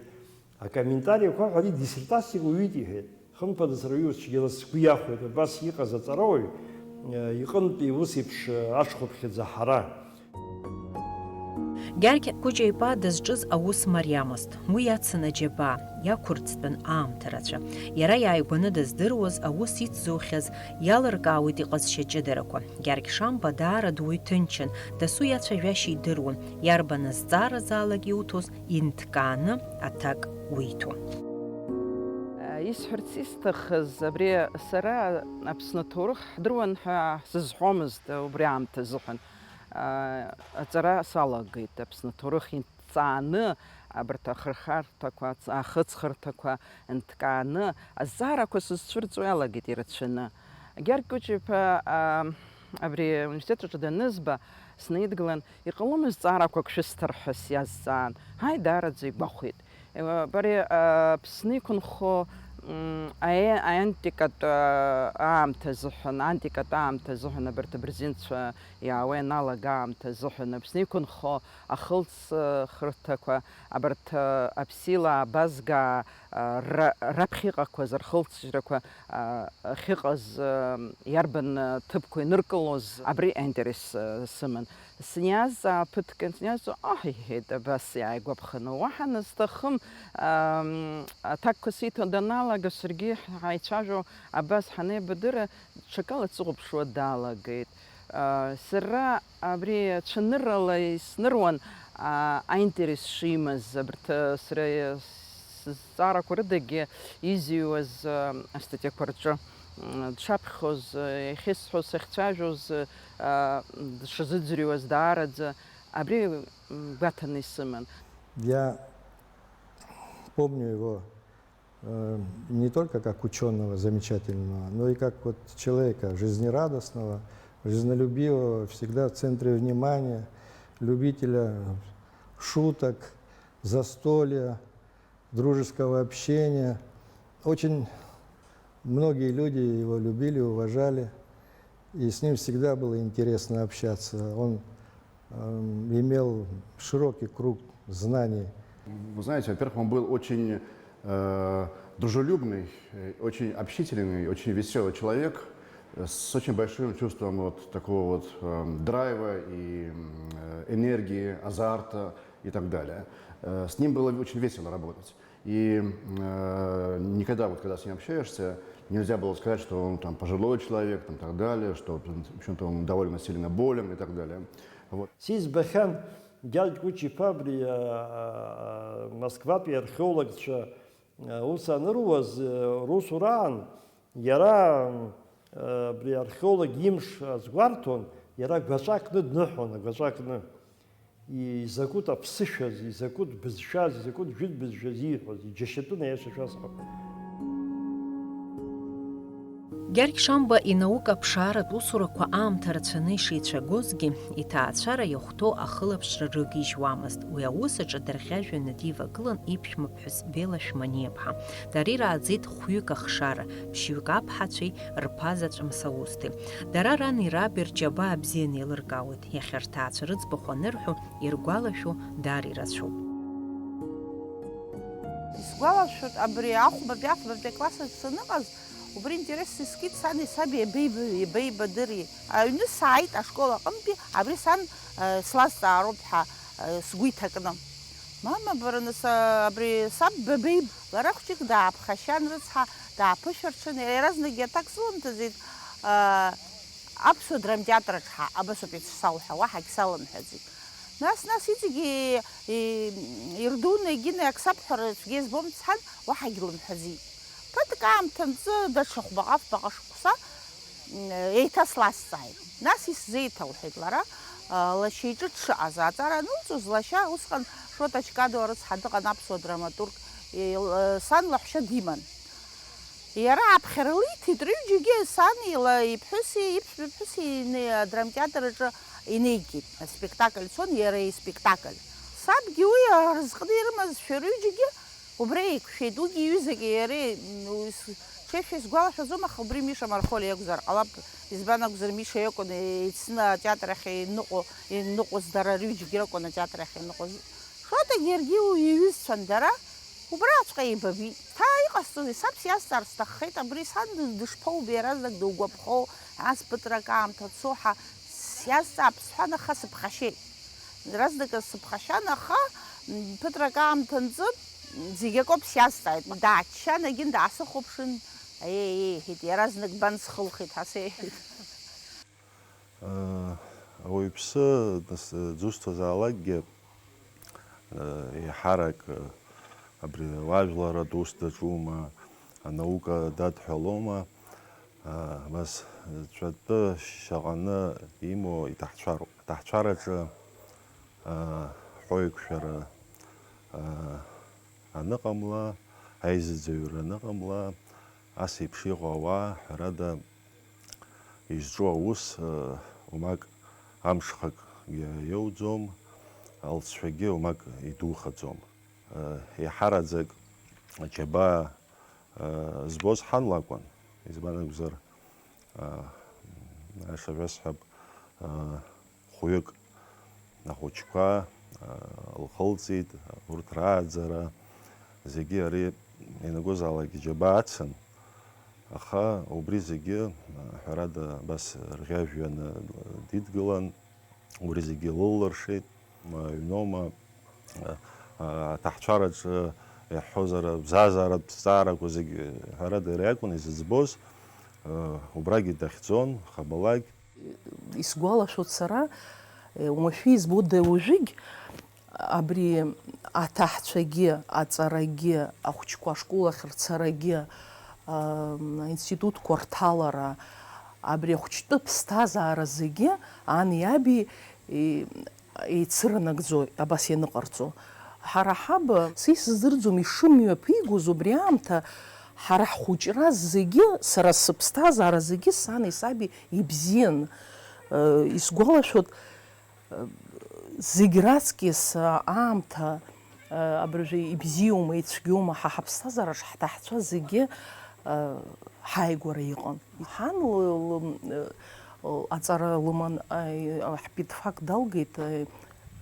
акомментариақәа ҳәа ари диссертациак уҩит, иҳәеит. Хымԥада, сара уи усцәгьала сгәы иахәеит, абас иҟаз аҵарауаҩ, э, иҟынтәи ус еиԥш, э, аҽхәаԥхьыӡ аҳара. Гьаргь Кәыҷа-иԥа дызҿыз аус мариамызт. Уи иацын аџьабаа, иақәырӡтәын аамҭа рацәа. Иара иааигәаны дыздыруаз, аус ицзухьаз, иалыркаауеит иҟазшьа ҷыдарақәа. Гьаргь Шамба даара дуаҩ ҭынчын, дасу иацәажәашьа идыруан, иарбан азҵааразаалак иуҭоз инҭкааны аҭак уиҭон. Исҳәарц исҭахыз, абри сара Аԥсны аҭоурых ҳдыруан ҳәа сызҳәомызт убри аамҭа азыҳәан. Аҵара салагеит Аԥсны аҭоурых инҭҵааны, абарҭ ахырхарҭақәа, ахыҵхырҭақәа нҭкааны, азҵаарақәа сызцәырҵуа иалагеит ирацәаны. Гьаргь Кәыҷа-иԥа, аа, абри ауниверситет аҿы данызба, снаидгылан, иҟалома зҵаарақәак шәысҭар ҳәа сиазҵаан. Ҳаи, даараӡа игәахәит. Е, абри, аа, Аԥсны иқәынхо, м, ае-, аантикатә, аа, аамҭа азыҳәан, антикатә аамҭа азыҳәан абарҭ абырзенцәа иаауа ианалага аамҭа азыҳәан Аԥсны иқәынхо ахылҵхырҭақәа, абарҭ, аа, аԥсилаа абазгаа, аа, ра-, раԥхьа иҟақәаз рхылҵшьҭрақәа, аа, ахьыҟаз, аа, иарбан, аа, ҭыԥқәа иныркылоз, абри аинтерес, аа, сыман. Сниазҵаа ԥыҭк, сниазҵаа, аҳ, иҳәеит, абас иааигәаԥханы, уаҳа назҭахым, аа, аҭакқәа сиҭо даналага, саргьы ҳаицәажәо абас ҳанеибадырра, ҽакала дсыхәаԥшуа далагеит. Сара абри цәаныррала исныруан, аинтерес шимаз, абарҭ сара сызҵаарақәа рыдагьы изыҩуаз астатиақәа рҿы дшаԥхьоз, иахьысҳәоз, сахьцәажәоз, дшазыӡырҩуаз даараӡа абри гәаҭаны исыман. Я помню его э, не только как учёного замечательного, но и как вот человека жизнерадостного, жизнелюбивого, всегда в центре внимания, любителя шуток, застолья, дружеского общения. Очень многие люди его любили, уважали, и с ним всегда было интересно общаться. Он эм, имел широкий круг знаний. Вы знаете, во-первых, он был очень э, дружелюбный, э, очень общительный, очень веселый человек, э, с очень большим чувством вот такого вот эм, драйва и м, э, энергии, азарта и так далее. Э, с ним было очень весело работать. И э, никогда, вот, когда с ним общаешься, нельзя было сказать, что он там пожилой человек, там, так далее, что, в общем-то, он довольно сильно болен и так далее. Вот. Сиӡбахьан Гьаргь Кәыча-иԥа абри, а, а, Москватәи археологцәа, а, ус аныруаз, а, русураан, иара, а, абри археолог имш азгәарҭон, иара агәаҵәа кны дныҳәон, агәаҵәа кны. Изакәытә аԥсышәаз, изакәытә бызшәаз, изакәытә жәытә бызшәаз ииҳәоз, иџьашьатәын, аиаша шәасҳәап. Гьаргь Шамба инаука аԥшааратә усурақәа аамҭа рацәаны ишеицәагозгьы, иҭаацәара иахәҭоу ахылаԥшра рыгижьуамызт. Уи аус аҿы дырхьажәаны дивагылан иԥшәма ԥҳәыс Бела Шәманиаԥҳа. Дара ирааӡеит хәҩык ахшара, ԥшьҩык аԥҳацәеи рԥа заҵә Мсаусҭи. Дара рани раби рџьабаа бзианы еилыркаауеит, иахьа рҭаацәа рыӡбахә анырҳәо, иргәалашәо даара ирацәоуп. Исгәалашәоит, абри ахәбатәи, афбатәи акласс аҿы саныҟаз, убри интересс искит сани саби иабеиб-, иабеибадыри. Аҩны сааит ашкол аҟынтәи, абри сан, э, слазҵаароуп ҳәа, э, сгәы иҭакны. Мама, бара, нас, а, абри саб бабеиб-, лара хәҷык дааԥхашьан, рыцҳа, дааԥышәарччан, иаразнакгьы аҭак сылымҭаӡеит, а, аԥсуа драмтеатр аҿы ҳа-, абасоуп ишсауҳәа, уаҳагь салымҳәаӡеит. Нас, нас иҵегьы и-, ирдуны егьины ак сабҳәар цәгьа избом, сҳәан, уаҳагь лымҳәаӡеит. Ԥыҭк аамҭа анҵы, даҽа хәбаҟа, фбаҟа шықәса, м, еиҭа слазҵааит. Нас исзеиҭалҳәеит лара, а, лашьа иҿы дшыҟаз. Аҵара анылҵоз лашьа усҟан Шоҭа Чкадуа рыцҳа дыҟан, аԥсуа драматург, ил-, сан лаҳәшьа диман. Иара аԥхьара лиҭеит, рҩыџьагьы, сани ла-, иԥҳәыси, иԥшәма ԥҳәыси ини-, адрамтеатр аҿы инеигеит, аспектакль цон, иара испектакль. Сабгьы уи аразҟны ирымазшәа рҩыџьагьы убра еиқәшәеит, уигьы иҩызаки иареи, м, уи с-, ҽеишәа исгәалашәаӡом, аха убри Миша Мархоли иакәзар ҟалап, избан акәзар, Миша иакәын еицны атеатр ахь иныҟәо, иныҟәоз, дара рҩыџьагьы ракәын атеатр ахь иныҟәоз. Шоҭагьы иаргьы уи иҩызцәан дара, убраҵәҟьа еибабеит. Ҭаа иҟасҵозеи, саб сиазҵаар сҭаххеит, абри сан ды-, дышԥоубеи, иаразнак дугәаԥхоу, ас ԥыҭрак аамҭа цо ҳәа сиазҵаап сҳәан, аха сыԥхашьеит. Иаразнакы сыԥхашьан, аха, м, ԥыҭрак аамҭа анҵы, м, зегь акоуп сиазҵааит. Дааччан, егьин даасыхәаԥшын, еи, еиҳәеит, иаразнак бан схылхит ҳәа сеиҳәеит. Ауаҩԥсы, нас, дзусҭазаалакгьы, еиҳарак, абри ауаажәларратә ус даҿума, анаука дадҳәалома, абас, ҵәатәы шьаҟаны имоу иҭаҳцәароуп. Аҭаҳцәараҿы, ҳәоуеиқәшәара, аныҟамла, аизыӡырҩра аныҟамла, ас еиԥш иҟоу ауаа, ҳәарада, изҿу аус, ы, уамак амшхакгьы иоуӡом, алҵшәагьы уамак идухаӡом. Ы, еиҳараӡак аџьабаа, ы, збоз ҳан лакәын, избан акәзар, ы, аиаша шәасҳәап, ы, хәҩык ахәыҷқәа, ы, лхылҵит, урҭ рааӡара, зегьы ари ианакәызаалак иџьабаа ацын, аха убри зегьы, ы, ҳәарада, абас рӷьажәҩаны дидгылан, убри зегьы лыллыршеит, ы, ҩнома, ы, ы, аҭаҳцәараҿы иаҳҳәозар, абзазааратә ҭҵаарақәа зегьы, ҳәарада, иара иакәын изыӡбоз, ы, убрагьы дахьӡон, Хабалак. Исгәалашәоит сара, уамашәа избода уажәыгь, абри аҭаҳцәагьы, аҵарагьы, ахәыҷқәа ашкол ахь рцарагьы, аинститутқәа рҭалара, абри ахәыҷтәы ԥсҭазаара зегьы ани аби, и-, еицырнагӡо, абас ианыҟарҵо. Ҳара ҳаб, са исыздырӡом, ишымҩаԥигоз убри аамҭа, ҳара ҳхәыҷра зегьы, сара сыԥсҭазаара зегьы сани саби ибзиан, э, исгәалашәоит, э, зегь раҵкьыс, э, аамҭа, э, абыржәы ибзиоума, ицәгьоума, ҳа ҳаԥсҭазаараҿ ҳҭаҳцәа зегьы, э, ҳааигәара иҟан. Ҳан лы-, лы-, э, аҵара лыман, э, ҳпедфак далгеит, э,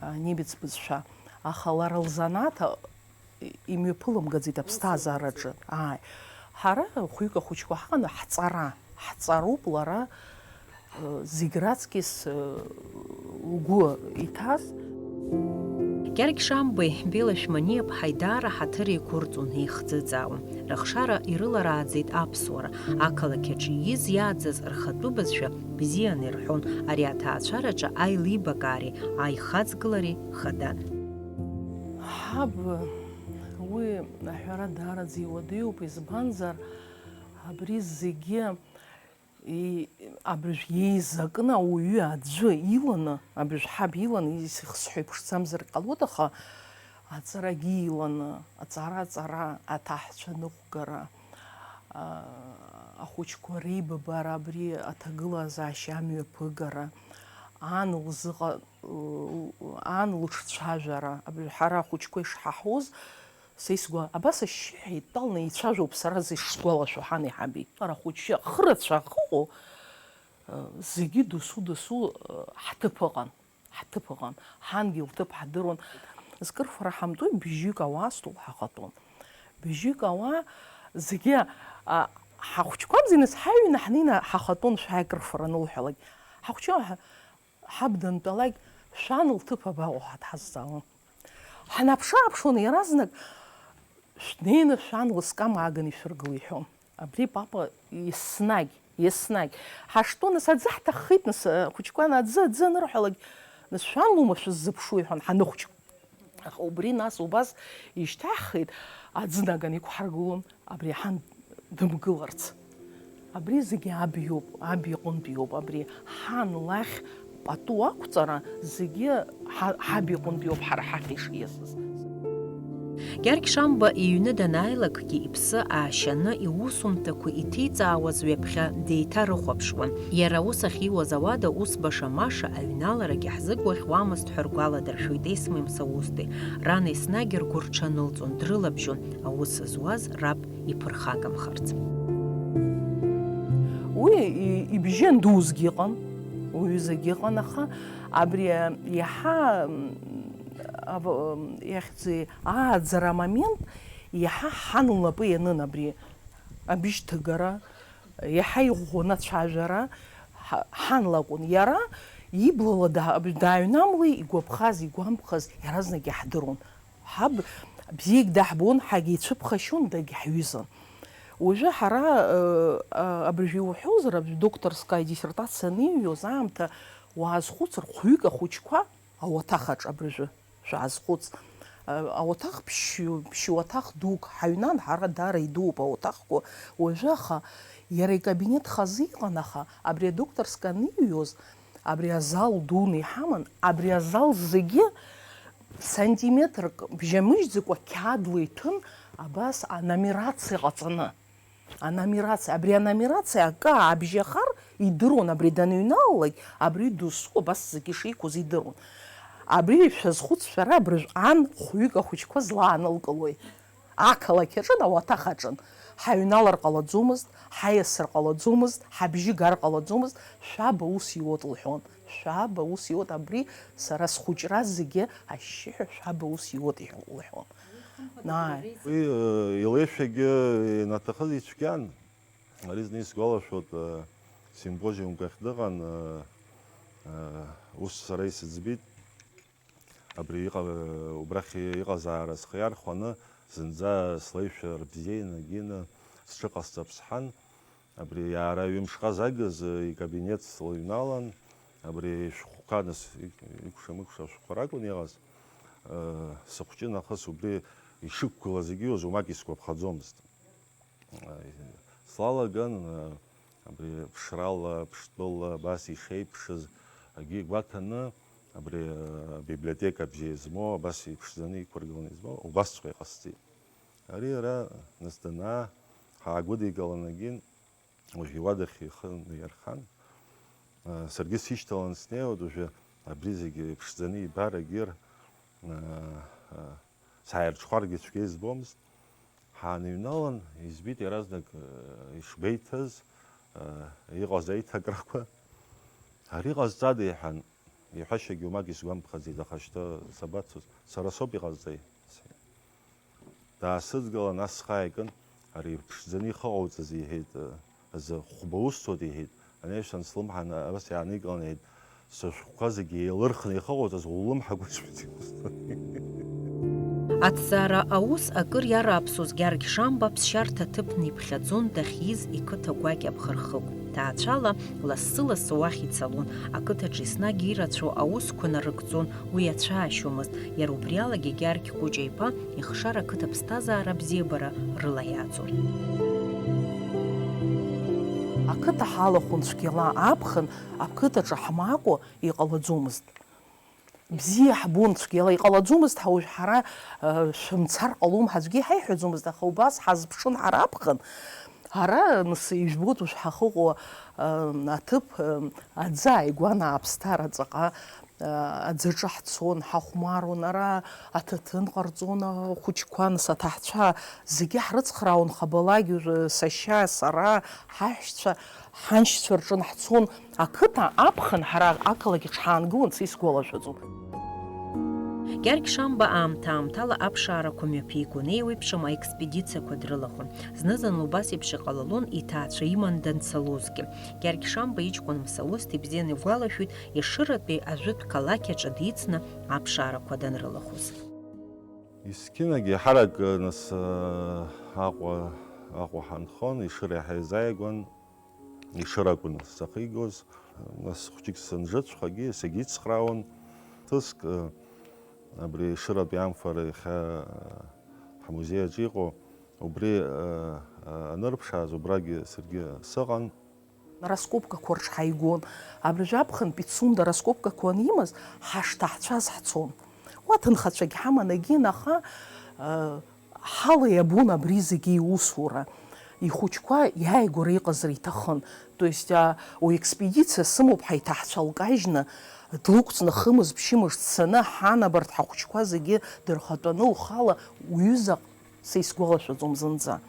анемец бызшәа, аха лара лзанааҭ, а, имҩаԥылымгаӡеит аԥсҭазаараҿы. Ааи. Ҳара хәҩык ахәыҷқәа ҳҟаны ҳҵара, ҳҵароуп лара, э, зегь раҵкьыс, э, лгәы иҭаз. Гьаргь Шамбеи Бела Шәманиаԥҳаи даара ҳаҭыр еиқәырҵон, еихӡыӡаауан. Рыхшара ирыларааӡеит аԥсуара. Ақалақь аҿы ииз иааӡаз рхатәы бызшәа бзианы ирҳәон, ари аҭаацәараҿы аилибакаареи аихаҵгылареи хадан. Ҳаб, уи аҳәара даараӡа иуадаҩуп, избанзар, абри зегьы и-, абыржә еизакны ауаҩы аӡәы иланы, абыржә ҳаб иланы, исхысҳәа иԥшӡамзар ҟалоит, аха аҵарагьы иланы, аҵара-аҵара, аҭаҳцәа ныҟәгара, а, ахәыҷқәа реибабара, абри аҭагылазаашьа амҩаԥыгара, ан лзыҟа-, ан лыҽцәажәара, абыржә ҳара ахәыҷқәа ишҳаҳауз, Са исгәа-, абас ашьшьыҳәа итәаланы еицәажәоуп сара зышсгәалашәо ҳани ҳаби. Ара хәыҷы ахырацәа ахыҟоу, э, зегьы досу-досу, э, ҳҭыԥ ыҟан, ҳҭыԥ ыҟан. Ҳангьы лҭыԥ ҳдыруан. Зкырфара ҳамтәои, бжьҩык ауаа астол ҳахатәон. Бжьҩык ауаа зегьы, а, ҳахәҷқәа амзи, нас ҳаҩны ҳнеины ҳахатәон, шәааи акрыфара анылҳәалак. Ҳахәҷы ҳа-, Ҳаб дантәалак, шәан лҭыԥ абаҟоу ҳәа дҳазҵаауан. Ҳнаԥшы-ааԥшуан иаразнак, шәнеины шәан лыскам ааганы ишәыргыл иҳәон. Абри папа еснагь, еснагь. Ҳаштәон, нас аӡы ҳҭаххеит, нас, ахәыҷқәа ан-, аӡы, аӡы анырҳәалак, нас шәан лоума шәыззыԥшу иҳәон, ҳаныхәҷ. Аха убри нас убас ишьҭаҳхит, аӡы наганы иқәҳаргылон, абри ҳан дымгыларц. Абри зегьы аб иоуп, аб иҟынтә иоуп, абри ҳан лахь Атәы ақәҵара зегьы ҳа-, ҳаб иҟынтәиоуп ҳара ҳахь ишиасыз. Гьаргь Шамба иҩны данааилакгьы иԥсы аашьаны иусумҭақәа иҭиҵаауаз ҩаԥхьа деиҭарыхәаԥшуан. Иара ус ахьиуаз ауада ус баша-маша аҩналарагьы ҳзықәгәыӷуамызт ҳәа ргәаладыршәоит Есмеи Мсаусҭи. Ран еснагь ргәы рҽанылҵон, дрылабжьон, аус зуаз раб иԥырхагамхарц. Уи ибжьы андузгьы ыҟан, уҩызагьы ыҟан, аха абри иаҳа иахьӡи ааӡара амомент иаҳа ҳан лнапы ианын абри абжьҭыгара, иаҳа иӷәӷәаны ацәажәара ҳан лакәын. Иара иблала дааҩнамлеи игәаԥхаз, игәамԥхаз иаразнак иаҳдыруан. Ҳаб бзиагь даҳбон, ҳагьеицәыԥхашьон, дагьҳҩызан. Уажәы ҳара абыржәы иуҳәозар, абри докторская диссертациа аниҩуаз аамҭа уаазхәыцыр, хәҩык ахәыҷқәа ауаҭах аҿы абыржәы шәаазхәыц. Ауаҭах ԥшьҩы, ԥшьуаҭах дук ҳаҩнан, ҳара даара идууп ауаҭахқәа уажәы, аха иара икабинет хазы иҟан, аха абри адокторская аниҩуаз, абри азал дуны иҳаман, абри азал зегьы сантиметрк бжьамыжьӡакәа қьаадла иҭәын, абас анумерациа ҟаҵаны. Анумерациа, абри анумерациа акы аабжьахар идыруан, абри даныҩналалак, абри досу абас зегьы шеиқәыз идыруан. Абри шәазхәыц шәара, абыржә ан хәҩык ахәыҷқәа злаанылкылои? Ақалақь аҿын, ауаҭах аҿын. Ҳаҩналар ҟалаӡомызт, ҳаиасыр ҟалаӡомызт, ҳабжьы гар ҟалаӡомызт, шәаба ус иуот лҳәон. Шәаба ус иуот, абри сара схәыҷра зегьы ашьшьыҳәа шәаба ус иуот лҳәон. Уи илеишәагьы ианаҭахыз ицәгьан. Ари зны исгәалашәоит, симпозиумк ахь дыҟан, ус сара исыӡбеит. Абри иҟа-, убрахь иҟазаара схы иархәаны, зынӡа слеишәа рбзиа инагины сҽыҟасҵап сҳәан, абри иаара ҩымш ҟазагыз икабинет слыҩналан, абри ишәҟәқәа нас ик-, икәша-мыкәша ашәҟәқәа ракәын иҟаз, сыхәҷы нахыс убри ишықәгылаз егьиуаз уамак исгәаԥхаӡомызт. Слалаган, абри ԥшрала, ԥштәыла абас ишеиԥшыз, акгьы гәаҭаны, абри абиблиотека бзиа змоу, абас иԥшӡаны иқәыргыланы измоу, убасҵәҟьа иҟасҵеит. Ари ара нас данаа, ҳаагәыдигалан егьин, уажә иуадахь ихы наирхан. Саргьы сишьҭалан снеиуеит, уажәы абри зегьы иԥшӡаны ибар егьир, сааирҽхәаргьы цәгьа избомызт. Ҳааныҩналан, избеит иаразнак, э, ишгәеиҭаз, э, иҟаз аиҭакрақәа. Ари ҟазҵада, иҳәан, иҳәашьагьы уамак исгәамԥхаӡеит, аха шьҭа сабацоз, сара соуп иҟазҵаҩ, сҳәеит. Даасыдгылан, ас схы ааикын, ари иԥшӡаны ихы ҟауҵаз, иҳәеит, э, азы хәба усҭоит, иҳәеит. Анаҩсан слымҳа абас иааникылан, иҳәеит, сышәҟәқәа зегьы еилырхны ихыҟоуҵаз улымҳақәа шәыцәгьоуҵоит. Аҭҵаара аус акыр иарааԥсоз Гьаргь Шамба ԥсшьарҭа ҭыԥны иԥхьаӡон дахьиз иқыҭа гәакьа Бӷырхықә. Ҭаацәала лассы-лассы уахь ицалон, ақыҭаҿы еснагь ирацәоу аусқәа нарыгӡон, уи ацәаашьомызт, иара убриалагьы Гьаргь Кәыҷа-иԥа ихшара ақыҭа ԥсҭазаара абзиабара рыла иаҵон. Ақыҭа ҳалахәын цәгьала аԥхын, ақыҭаҿы ҳмаакәа иҟалаӡомызт. Бзиа ҳбон цәгьала, иҟалаӡомызт ҳа уажә ҳара, э, шәымцар ҟалом ҳәа аӡәгьы иҳаиҳәаӡомызт, аха убас ҳазԥшын ҳара аԥхын. Ара, нас, ижәбоит уажә ҳахьыҟоу, э, аҭыԥ, э, аӡы ааигәан ааԥсҭара ҵаҟа, э, аӡаҿы ҳцон, ҳахәмаруан, ара аҭаҭын ҟарҵон ахәыҷқәа, нас аҭаҳцәа зегьы ҳрыцхраауан, хабалагь уажәы сашьа, сара, ҳаҳәшьцәа, ҳаншьцәа рҿы ҳцон, ақыҭа аԥхын ҳара ақалақь аҿы ҳаангылон, са исгәалашәаӡом. Гьаргь Шамба аамҭа-аамҭала аԥшаарақәа мҩаԥигон, еиуеиԥшым аекспедициақәа дрылахәын. Зны-зынла убас еиԥш иҟалалон, иҭаацәа иман данцалозгьы. Гьаргь Шамба иҷкәын Мсаусҭ ибзианы игәалашәоит Ешыратәи ажәытә қалақь аҿы дицны аԥшаарақәа данрылахәыз. Есқьынагьы ҳарак, нас, Аҟәа, Аҟәа ҳанхон, Ешыра иаҳа изааигәан. Ешыра акәын сахьигоз. Нас хәҷык санжыҵәхагьы, сегьицхраауан. Ҭыск, абри Ешыратәи амфара иахьа ҳмузеи аҿы иҟоу, убри анырԥшааз, убрагьы саргьы сыҟан. Раскопкақәа рҿы ҳаигон. Абыржә аԥхын Пицунда раскопкақәа анимаз, ҳашҭаҳцәаз ҳцон. Уа ҭынхацәагь ҳаман егьин, аха, э, ҳала иабон абри зегьы иусура. Ихәыҷқәа иааигәара иҟазар иҭахын. То есть, а, уи експедициа сымоуп, ҳаиҭаҳцәа лкажьны, длықәҵны хымыз-ԥшьымыз дцаны, ҳан абарҭ ҳахәыҷқәа зегьы дырхатәаны лхала уҩыза Са исгәалашәаӡом зынӡа.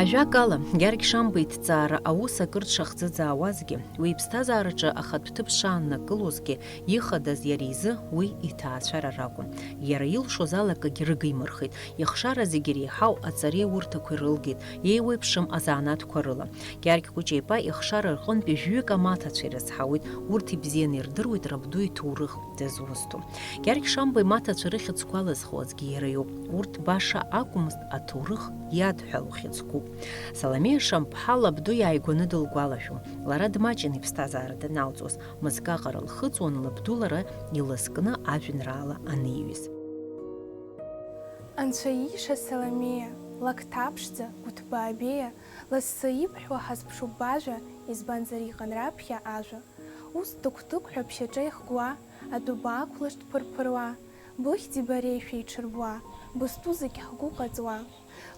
Ажәакала, Гьаргь Шамба иҭҵаара аус акыр дшахӡыӡаауазгьы, уи иԥсҭазаараҿы ахатә ҭыԥ шааннакылозгьы, ихадаз иара изы уи иҭаацәара ракәын. Иара илшоз ала акгьы рыгимырхеит, ихшара зегьы иреиҳау аҵареи урҭақәеи рылгеит, еиуеиԥшым азанааҭқәа рыла. Гьаргь Кәыҷеиԥа ихшара рҟынтәи жәҩык амаҭацәа ирызҳауеит, урҭ ибзианы ирдыруеит рабду иҭоурых дызусҭоу. Гьаргь Шамба имаҭацәа рыхьӡқәа алызхуазгьы иара иоуп. Урҭ баша акәмызт, аҭоурых иадҳәалоу хьӡқәоуп. Саломеа Шамԥҳа лабду иааигәаны дылгәалашәон, лара дмаҷын иԥсҭазаара даналҵуаз, мызкы аҟара лхыҵуан лабду лара илызкны ажәеинраала аниҩыз. Анцәа ииша Саломеа, лакҭа ԥшӡа, Гәыҭбаа беиа, лассы ибҳәо ҳазԥшуп бажәа, избанзар иҟан раԥхьа ажәа. Ус тыгә-тыгәҳәа ԥшьаҿа ихгуа, адәы баақәлашт ԥырԥыруа, быхьӡи бареи шәеиҽырбуа, бызтәу зегь ҳгәы ҟаҵуа.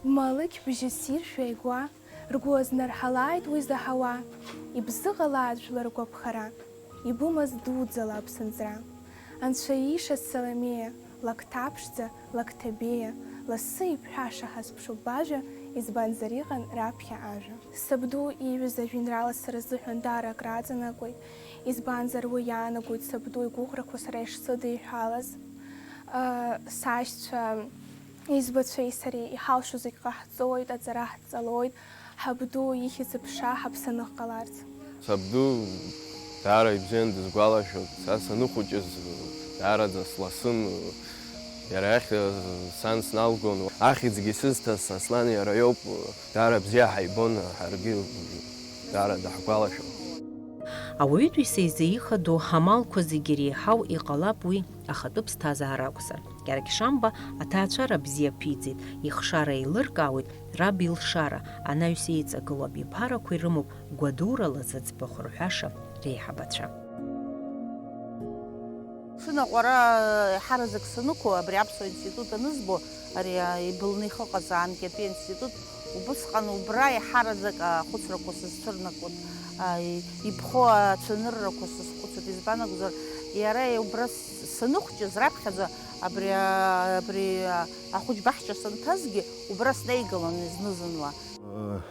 Бмалықь бжьы ссиршәа игуа, ргәы азнарҳалааит уи заҳауа, ибзыҟалааит жәлар ргәаԥхара, ибымаз дуӡӡала аԥсынҵра. Анцәа ииша Саломеа, лакҭа ԥшӡа, лакҭа беиа, лассы ибҳәаша ҳазԥшуп бажәа, избанзар иҟан раԥхьа ажәа. Сабду ииҩыз ажәеинраала сара сзыҳәан даара акрааҵанакуеит, избанзар уи иаанагоит сабду игәыӷрақәа сара ишсыдиҳәалаз. Сашьцәа, избацәеи сареи иҳалшо зегь ҟаҳҵоит, аҵара ҳҵалоит, ҳабду ихьӡ-аԥша ҳаԥсаны ҟаларц. Сабду даара ибзиан дысгәалашәоит. Са саныхәыҷыз даараӡа сласын. Иара иахь сан сналгон. Ахьӡгьы сызҭаз Аслан иара иоуп. Даара бзиа ҳаибон, ҳаргьы даара даҳгәалашәон. Ауаҩытәыҩса изы ихадоу амалқәа зегьы иреиҳау иҟалап уи ахатәы ԥсҭазаара акәзар. Гьаргь Шамба аҭаацәара бзиа ԥиҵеит, ихшара еилыркаауеит раб илшара, анаҩс еиҵагылоу абиԥарақәа ирымоуп гәадурала зыӡбахә рҳәаша реиҳабацәа. Сынаҟәара еиҳараӡак санықәу, абри аԥсуа институт анызбо, ари, а, ибылны ихыҟаз аанкьатәи аинститут, убысҟан убра еиҳараӡак ахәыцрақәа сызцәырнакуан, а, и-, иԥхоу ацәаныррақәа сазхәыцуан, избан акәзар, иара убра с-, саныхәҷыз раԥхьаӡа абри, а, абри, а, ахәыҷ баҳча санҭазгьы, убра снеигалон зны-зынла.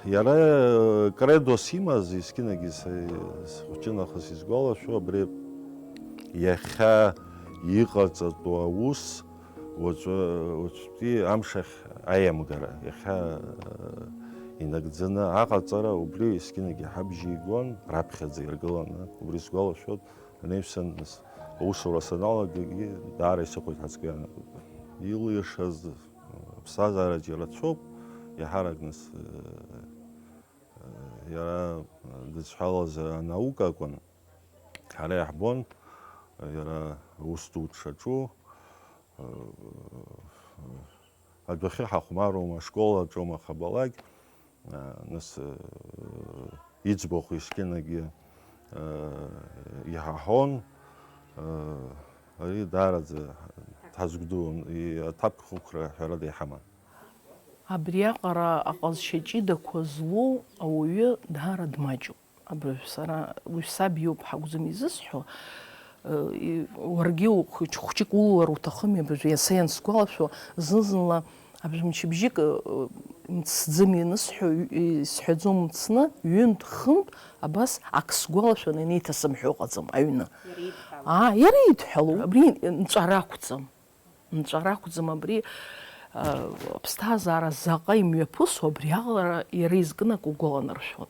Иара кредос имаз, есқьынагьы са-, схәыҷынахыс исгәалашәо, абри иахьа иҟаҵатәу аус уаҵәы, уаҵәтәи амшахь аиамгара, иахьа инагӡаны аҟаҵара, убри есқьынагьы ҳабжьы игон, раԥхьаӡа иргыланы, убри сгәалашәоит, анаҩсан аусура саналагагьы даара исыхәеит ҳацкы иаанагоит. Илишаз Аԥсҭазаараҿ ирацәоуп, иаҳарак нас, э, э, иара дызҳәалаз анаука акәын. Ҳара иаҳбон, э, иара аус ду дшаҿу, э, адәахьы ҳахәмаруама, ашкол аҿоума, хабалак, Нас, э, иӡбахә есқьынагьы, э, иҳаҳон, э, ари даараӡа дҳазгәдуан, и-, аҭак хықәра ҳәарада иҳаман. Абриаҟара аҟазшьа ҷыдақәа злоу ауаҩы даара дмаҷуп. Абыржә сара, уажә саб иоуп ҳакәӡам изысҳәо, э, и-, уаргьы ухәыҷ-, хәыҷык улалар уҭахыми, абыржә иаса иансгәалашәо, зны-зынла абыржә мчыбжьык, э, мцӡым ианысҳәо, ҩ-, исҳәаӡом мцны, ҩынтә-хынтә абас ак сгәалашәаны инеиҭасымҳәо ыҟаӡам аҩны. Иара идҳәалоуп. Аа, иара идҳәалоуп. Абри нҵәара ақәӡам. Нҵәара акәӡам абри, а, аԥсҭазаара заҟа имҩаԥысуа, абриаҟара иара изкны акы угәаланаршәон.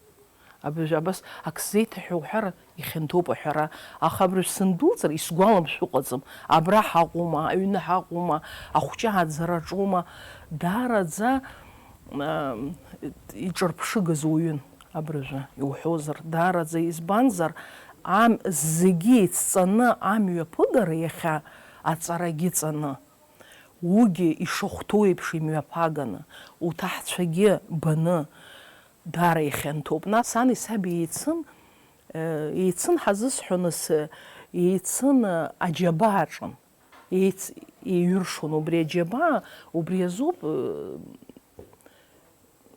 Абыржә абас ак сзеиҭаҳәа уҳәар, ихьанҭоуп аҳәара, аха абыржә сындәылҵыр, исгәаламшәо ыҟаӡам, абра ҳаҟоума, аҩны ҳаҟоума, ахәҷы ааӡараҿоума, даараӡа, а, иҿырԥшыгаз уаҩын. Абыржәы иуҳәозар, даараӡа, избанзар, ам-, зегьы еицҵаны амҩаԥыгара иахьа аҵарагьы ҵаны, уигьы ишахәҭоу еиԥш имҩаԥаганы, уҭаҳцәагьы баны, Даара ихьанҭоуп. Нас ани саби еицын, э, еицын ҳазысҳәо, нас, э, еицын, э, аџьабаа аҿы. Еиц-, еиҩыршон убри аџьабаа, убри азоуп, э,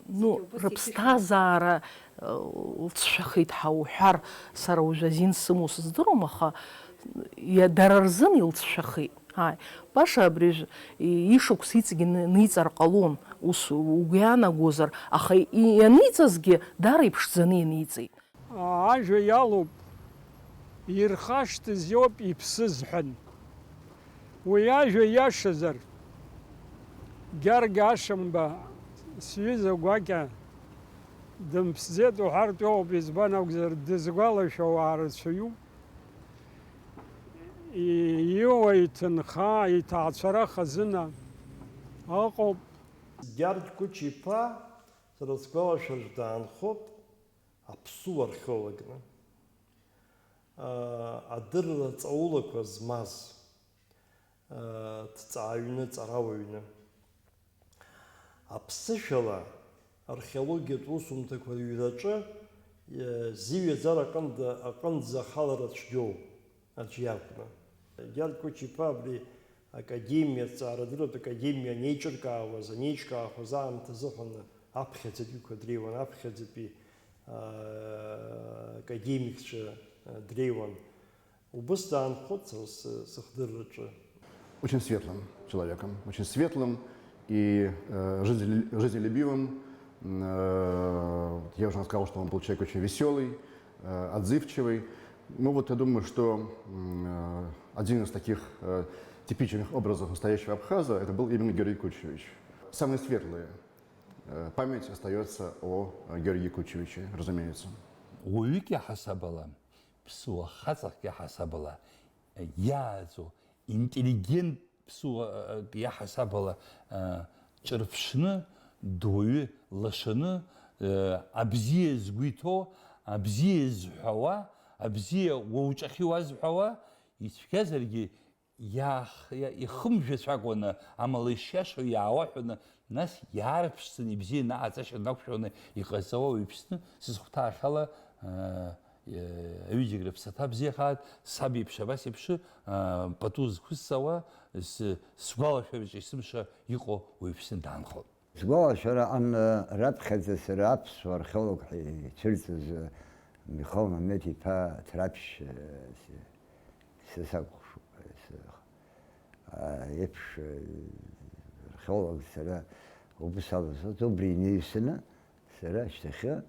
ну, рыԥсҭазаара, э, лҵшәахеит ҳәа уҳәар, сара уажә азин сымоу сыздыруам, аха иа-, дара рзын илҵшәахеит. Ааи, баша абри ж-, и-, ишықәс иҵегь ны-, ниҵар ҟалон, ус угәы иаанагозар, аха и-, ианиҵазгьы даара иԥшӡаны ианиҵеит. Ажәа иалоуп, ирхашҭыз иоуп иԥсыз ҳәан. Уи ажәа иашазар, Гьаргь Ашамба сҩыза гәакьа дымԥсӡеит уҳәартә иҟоуп, избан акәзар, дызгәалашәо ауаа рацәаҩуп. И-, иуа иҭынха, иҭаацәара хазына ыҟоуп. Гьаргь Кәыча-иԥа, сара сгәалашәараҿы даанхоит аԥсуа археологны, аа, адырра ҵаулақәа змаз, аа, ҭҵааҩны, ҵарауаҩны. Аԥсышәала археологиатә усумҭақәа рыҩраҿы, е, зиҩаӡара аҟынӡа, аҟынӡа ахалара цәгьоу аӡә иакәны. Гьаргь Кәыча-иԥа абри академиа, аҭҵаарадырратә академиа анеиҿыркаауаз, анеиҿкаахоз аамҭазы ҳәаны аԥхьаӡатәиқәа дреиуан, аԥхьаӡатәи, аа, академикцәа, аа, дреиуан. Убыс даанхоит сара сы-, сыхдырраҿы. Очень светлым человеком, очень светлым и, э, жизнелю-, жизнелюбивым. М, э, я уже сказал, что он был человек очень весёлый, э, отзывчивый. Ну вот я думаю, что, м, э, один из таких, э, типичных образов настоящего абхаза — это был именно Георгий Кучевич. Самые светлые, э, память остаётся о, э, Георгии Кучевиче, разумеется. Уаҩык иаҳасабала, ԥсуа хаҵахк иаҳасабала, иааӡо, интеллигент ԥсуак иаҳасабала, ыы, ҿырԥшны, дуаҩы лашаны, ыы, абзиа згәы иҭоу, абзиа зҳәауа, абзиа уаҩҿахьы уазҳәауа, ицәгьазаргьы иаах-, иа-, ихымжәацәакәаны, амала ишиашоу иаауаҳәаны, нас иаарԥшӡаны, ибзианы аҟаҵашьа нақәшәаны иҟаҵауа уаҩԥсны, сызхәҭаахьала, ыы, Аҩыџьагь рыԥсаҭа бзиахааит, саб иеиԥш абас еиԥш, аа, пату зқәысҵауа, с-, сгәалашәараҿы есымша иҟоу уаҩԥсны даанхоит. Сгәалашәара аан, раԥхьаӡа сара аԥсуа археолог ҳәа ицәырҵыз Михаил Мамед-иԥа Ҭраԥшь, с-, са сакәыхшоуп, с-, а, еиԥш, археолог сара убыс ала сыҟоуп, убри инаҩсаны сара шьҭахьы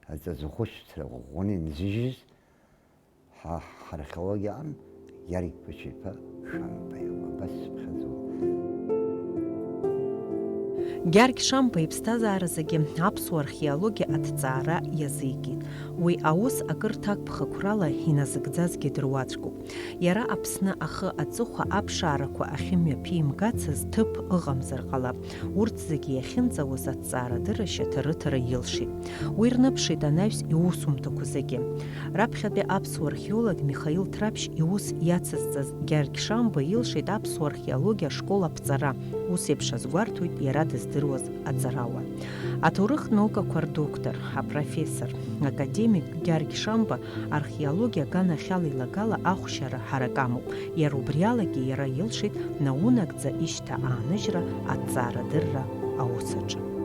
аҵаҵыхәышәҭра ӷәӷәаны инзыжьыз ҳа-, ҳархеологиаҟны Гьаргь Кәыча-иԥа Шамба иоуп, абас сыԥхьаӡоуп. Гьаргь Шамба иԥсҭазааразы аԥсуа археологиа аҭҵаара иазикит. Уи аус акырҭак ԥхықәрала иназыгӡазгьы дыруаӡәкуп. Иара Аԥсны ахы аҵыхәа аԥшаарақәа ахьымҩаԥимгацыз ҭыԥ ыҟамзар ҟалап. Урҭ зегьы иахьынӡауаз аҭҵаарадырра шьаҭарыҭара илшеит. Уи рныԥшит анаҩс иусумҭақәа зегьы. Раԥхьатәи аԥсуа археолог Михаил Ҭраԥшь иус иацызҵаз Гьаргь Шамба илшеит аԥсуа археологиа ашкол аԥҵара, ус еиԥш азгәарҭоит иара дыздыруаз аҵарауаа. Аҭоурыхтә наукақәа рдоктор, апрофессор, академик Гьаргь Шамба археологиа аганахьала илагала ахәшьара ҳарак амоуп, иара убриалагьы иара илшеит наунагӡа ишьҭа ааныжьра аҭҵаарадырра аус аҿы.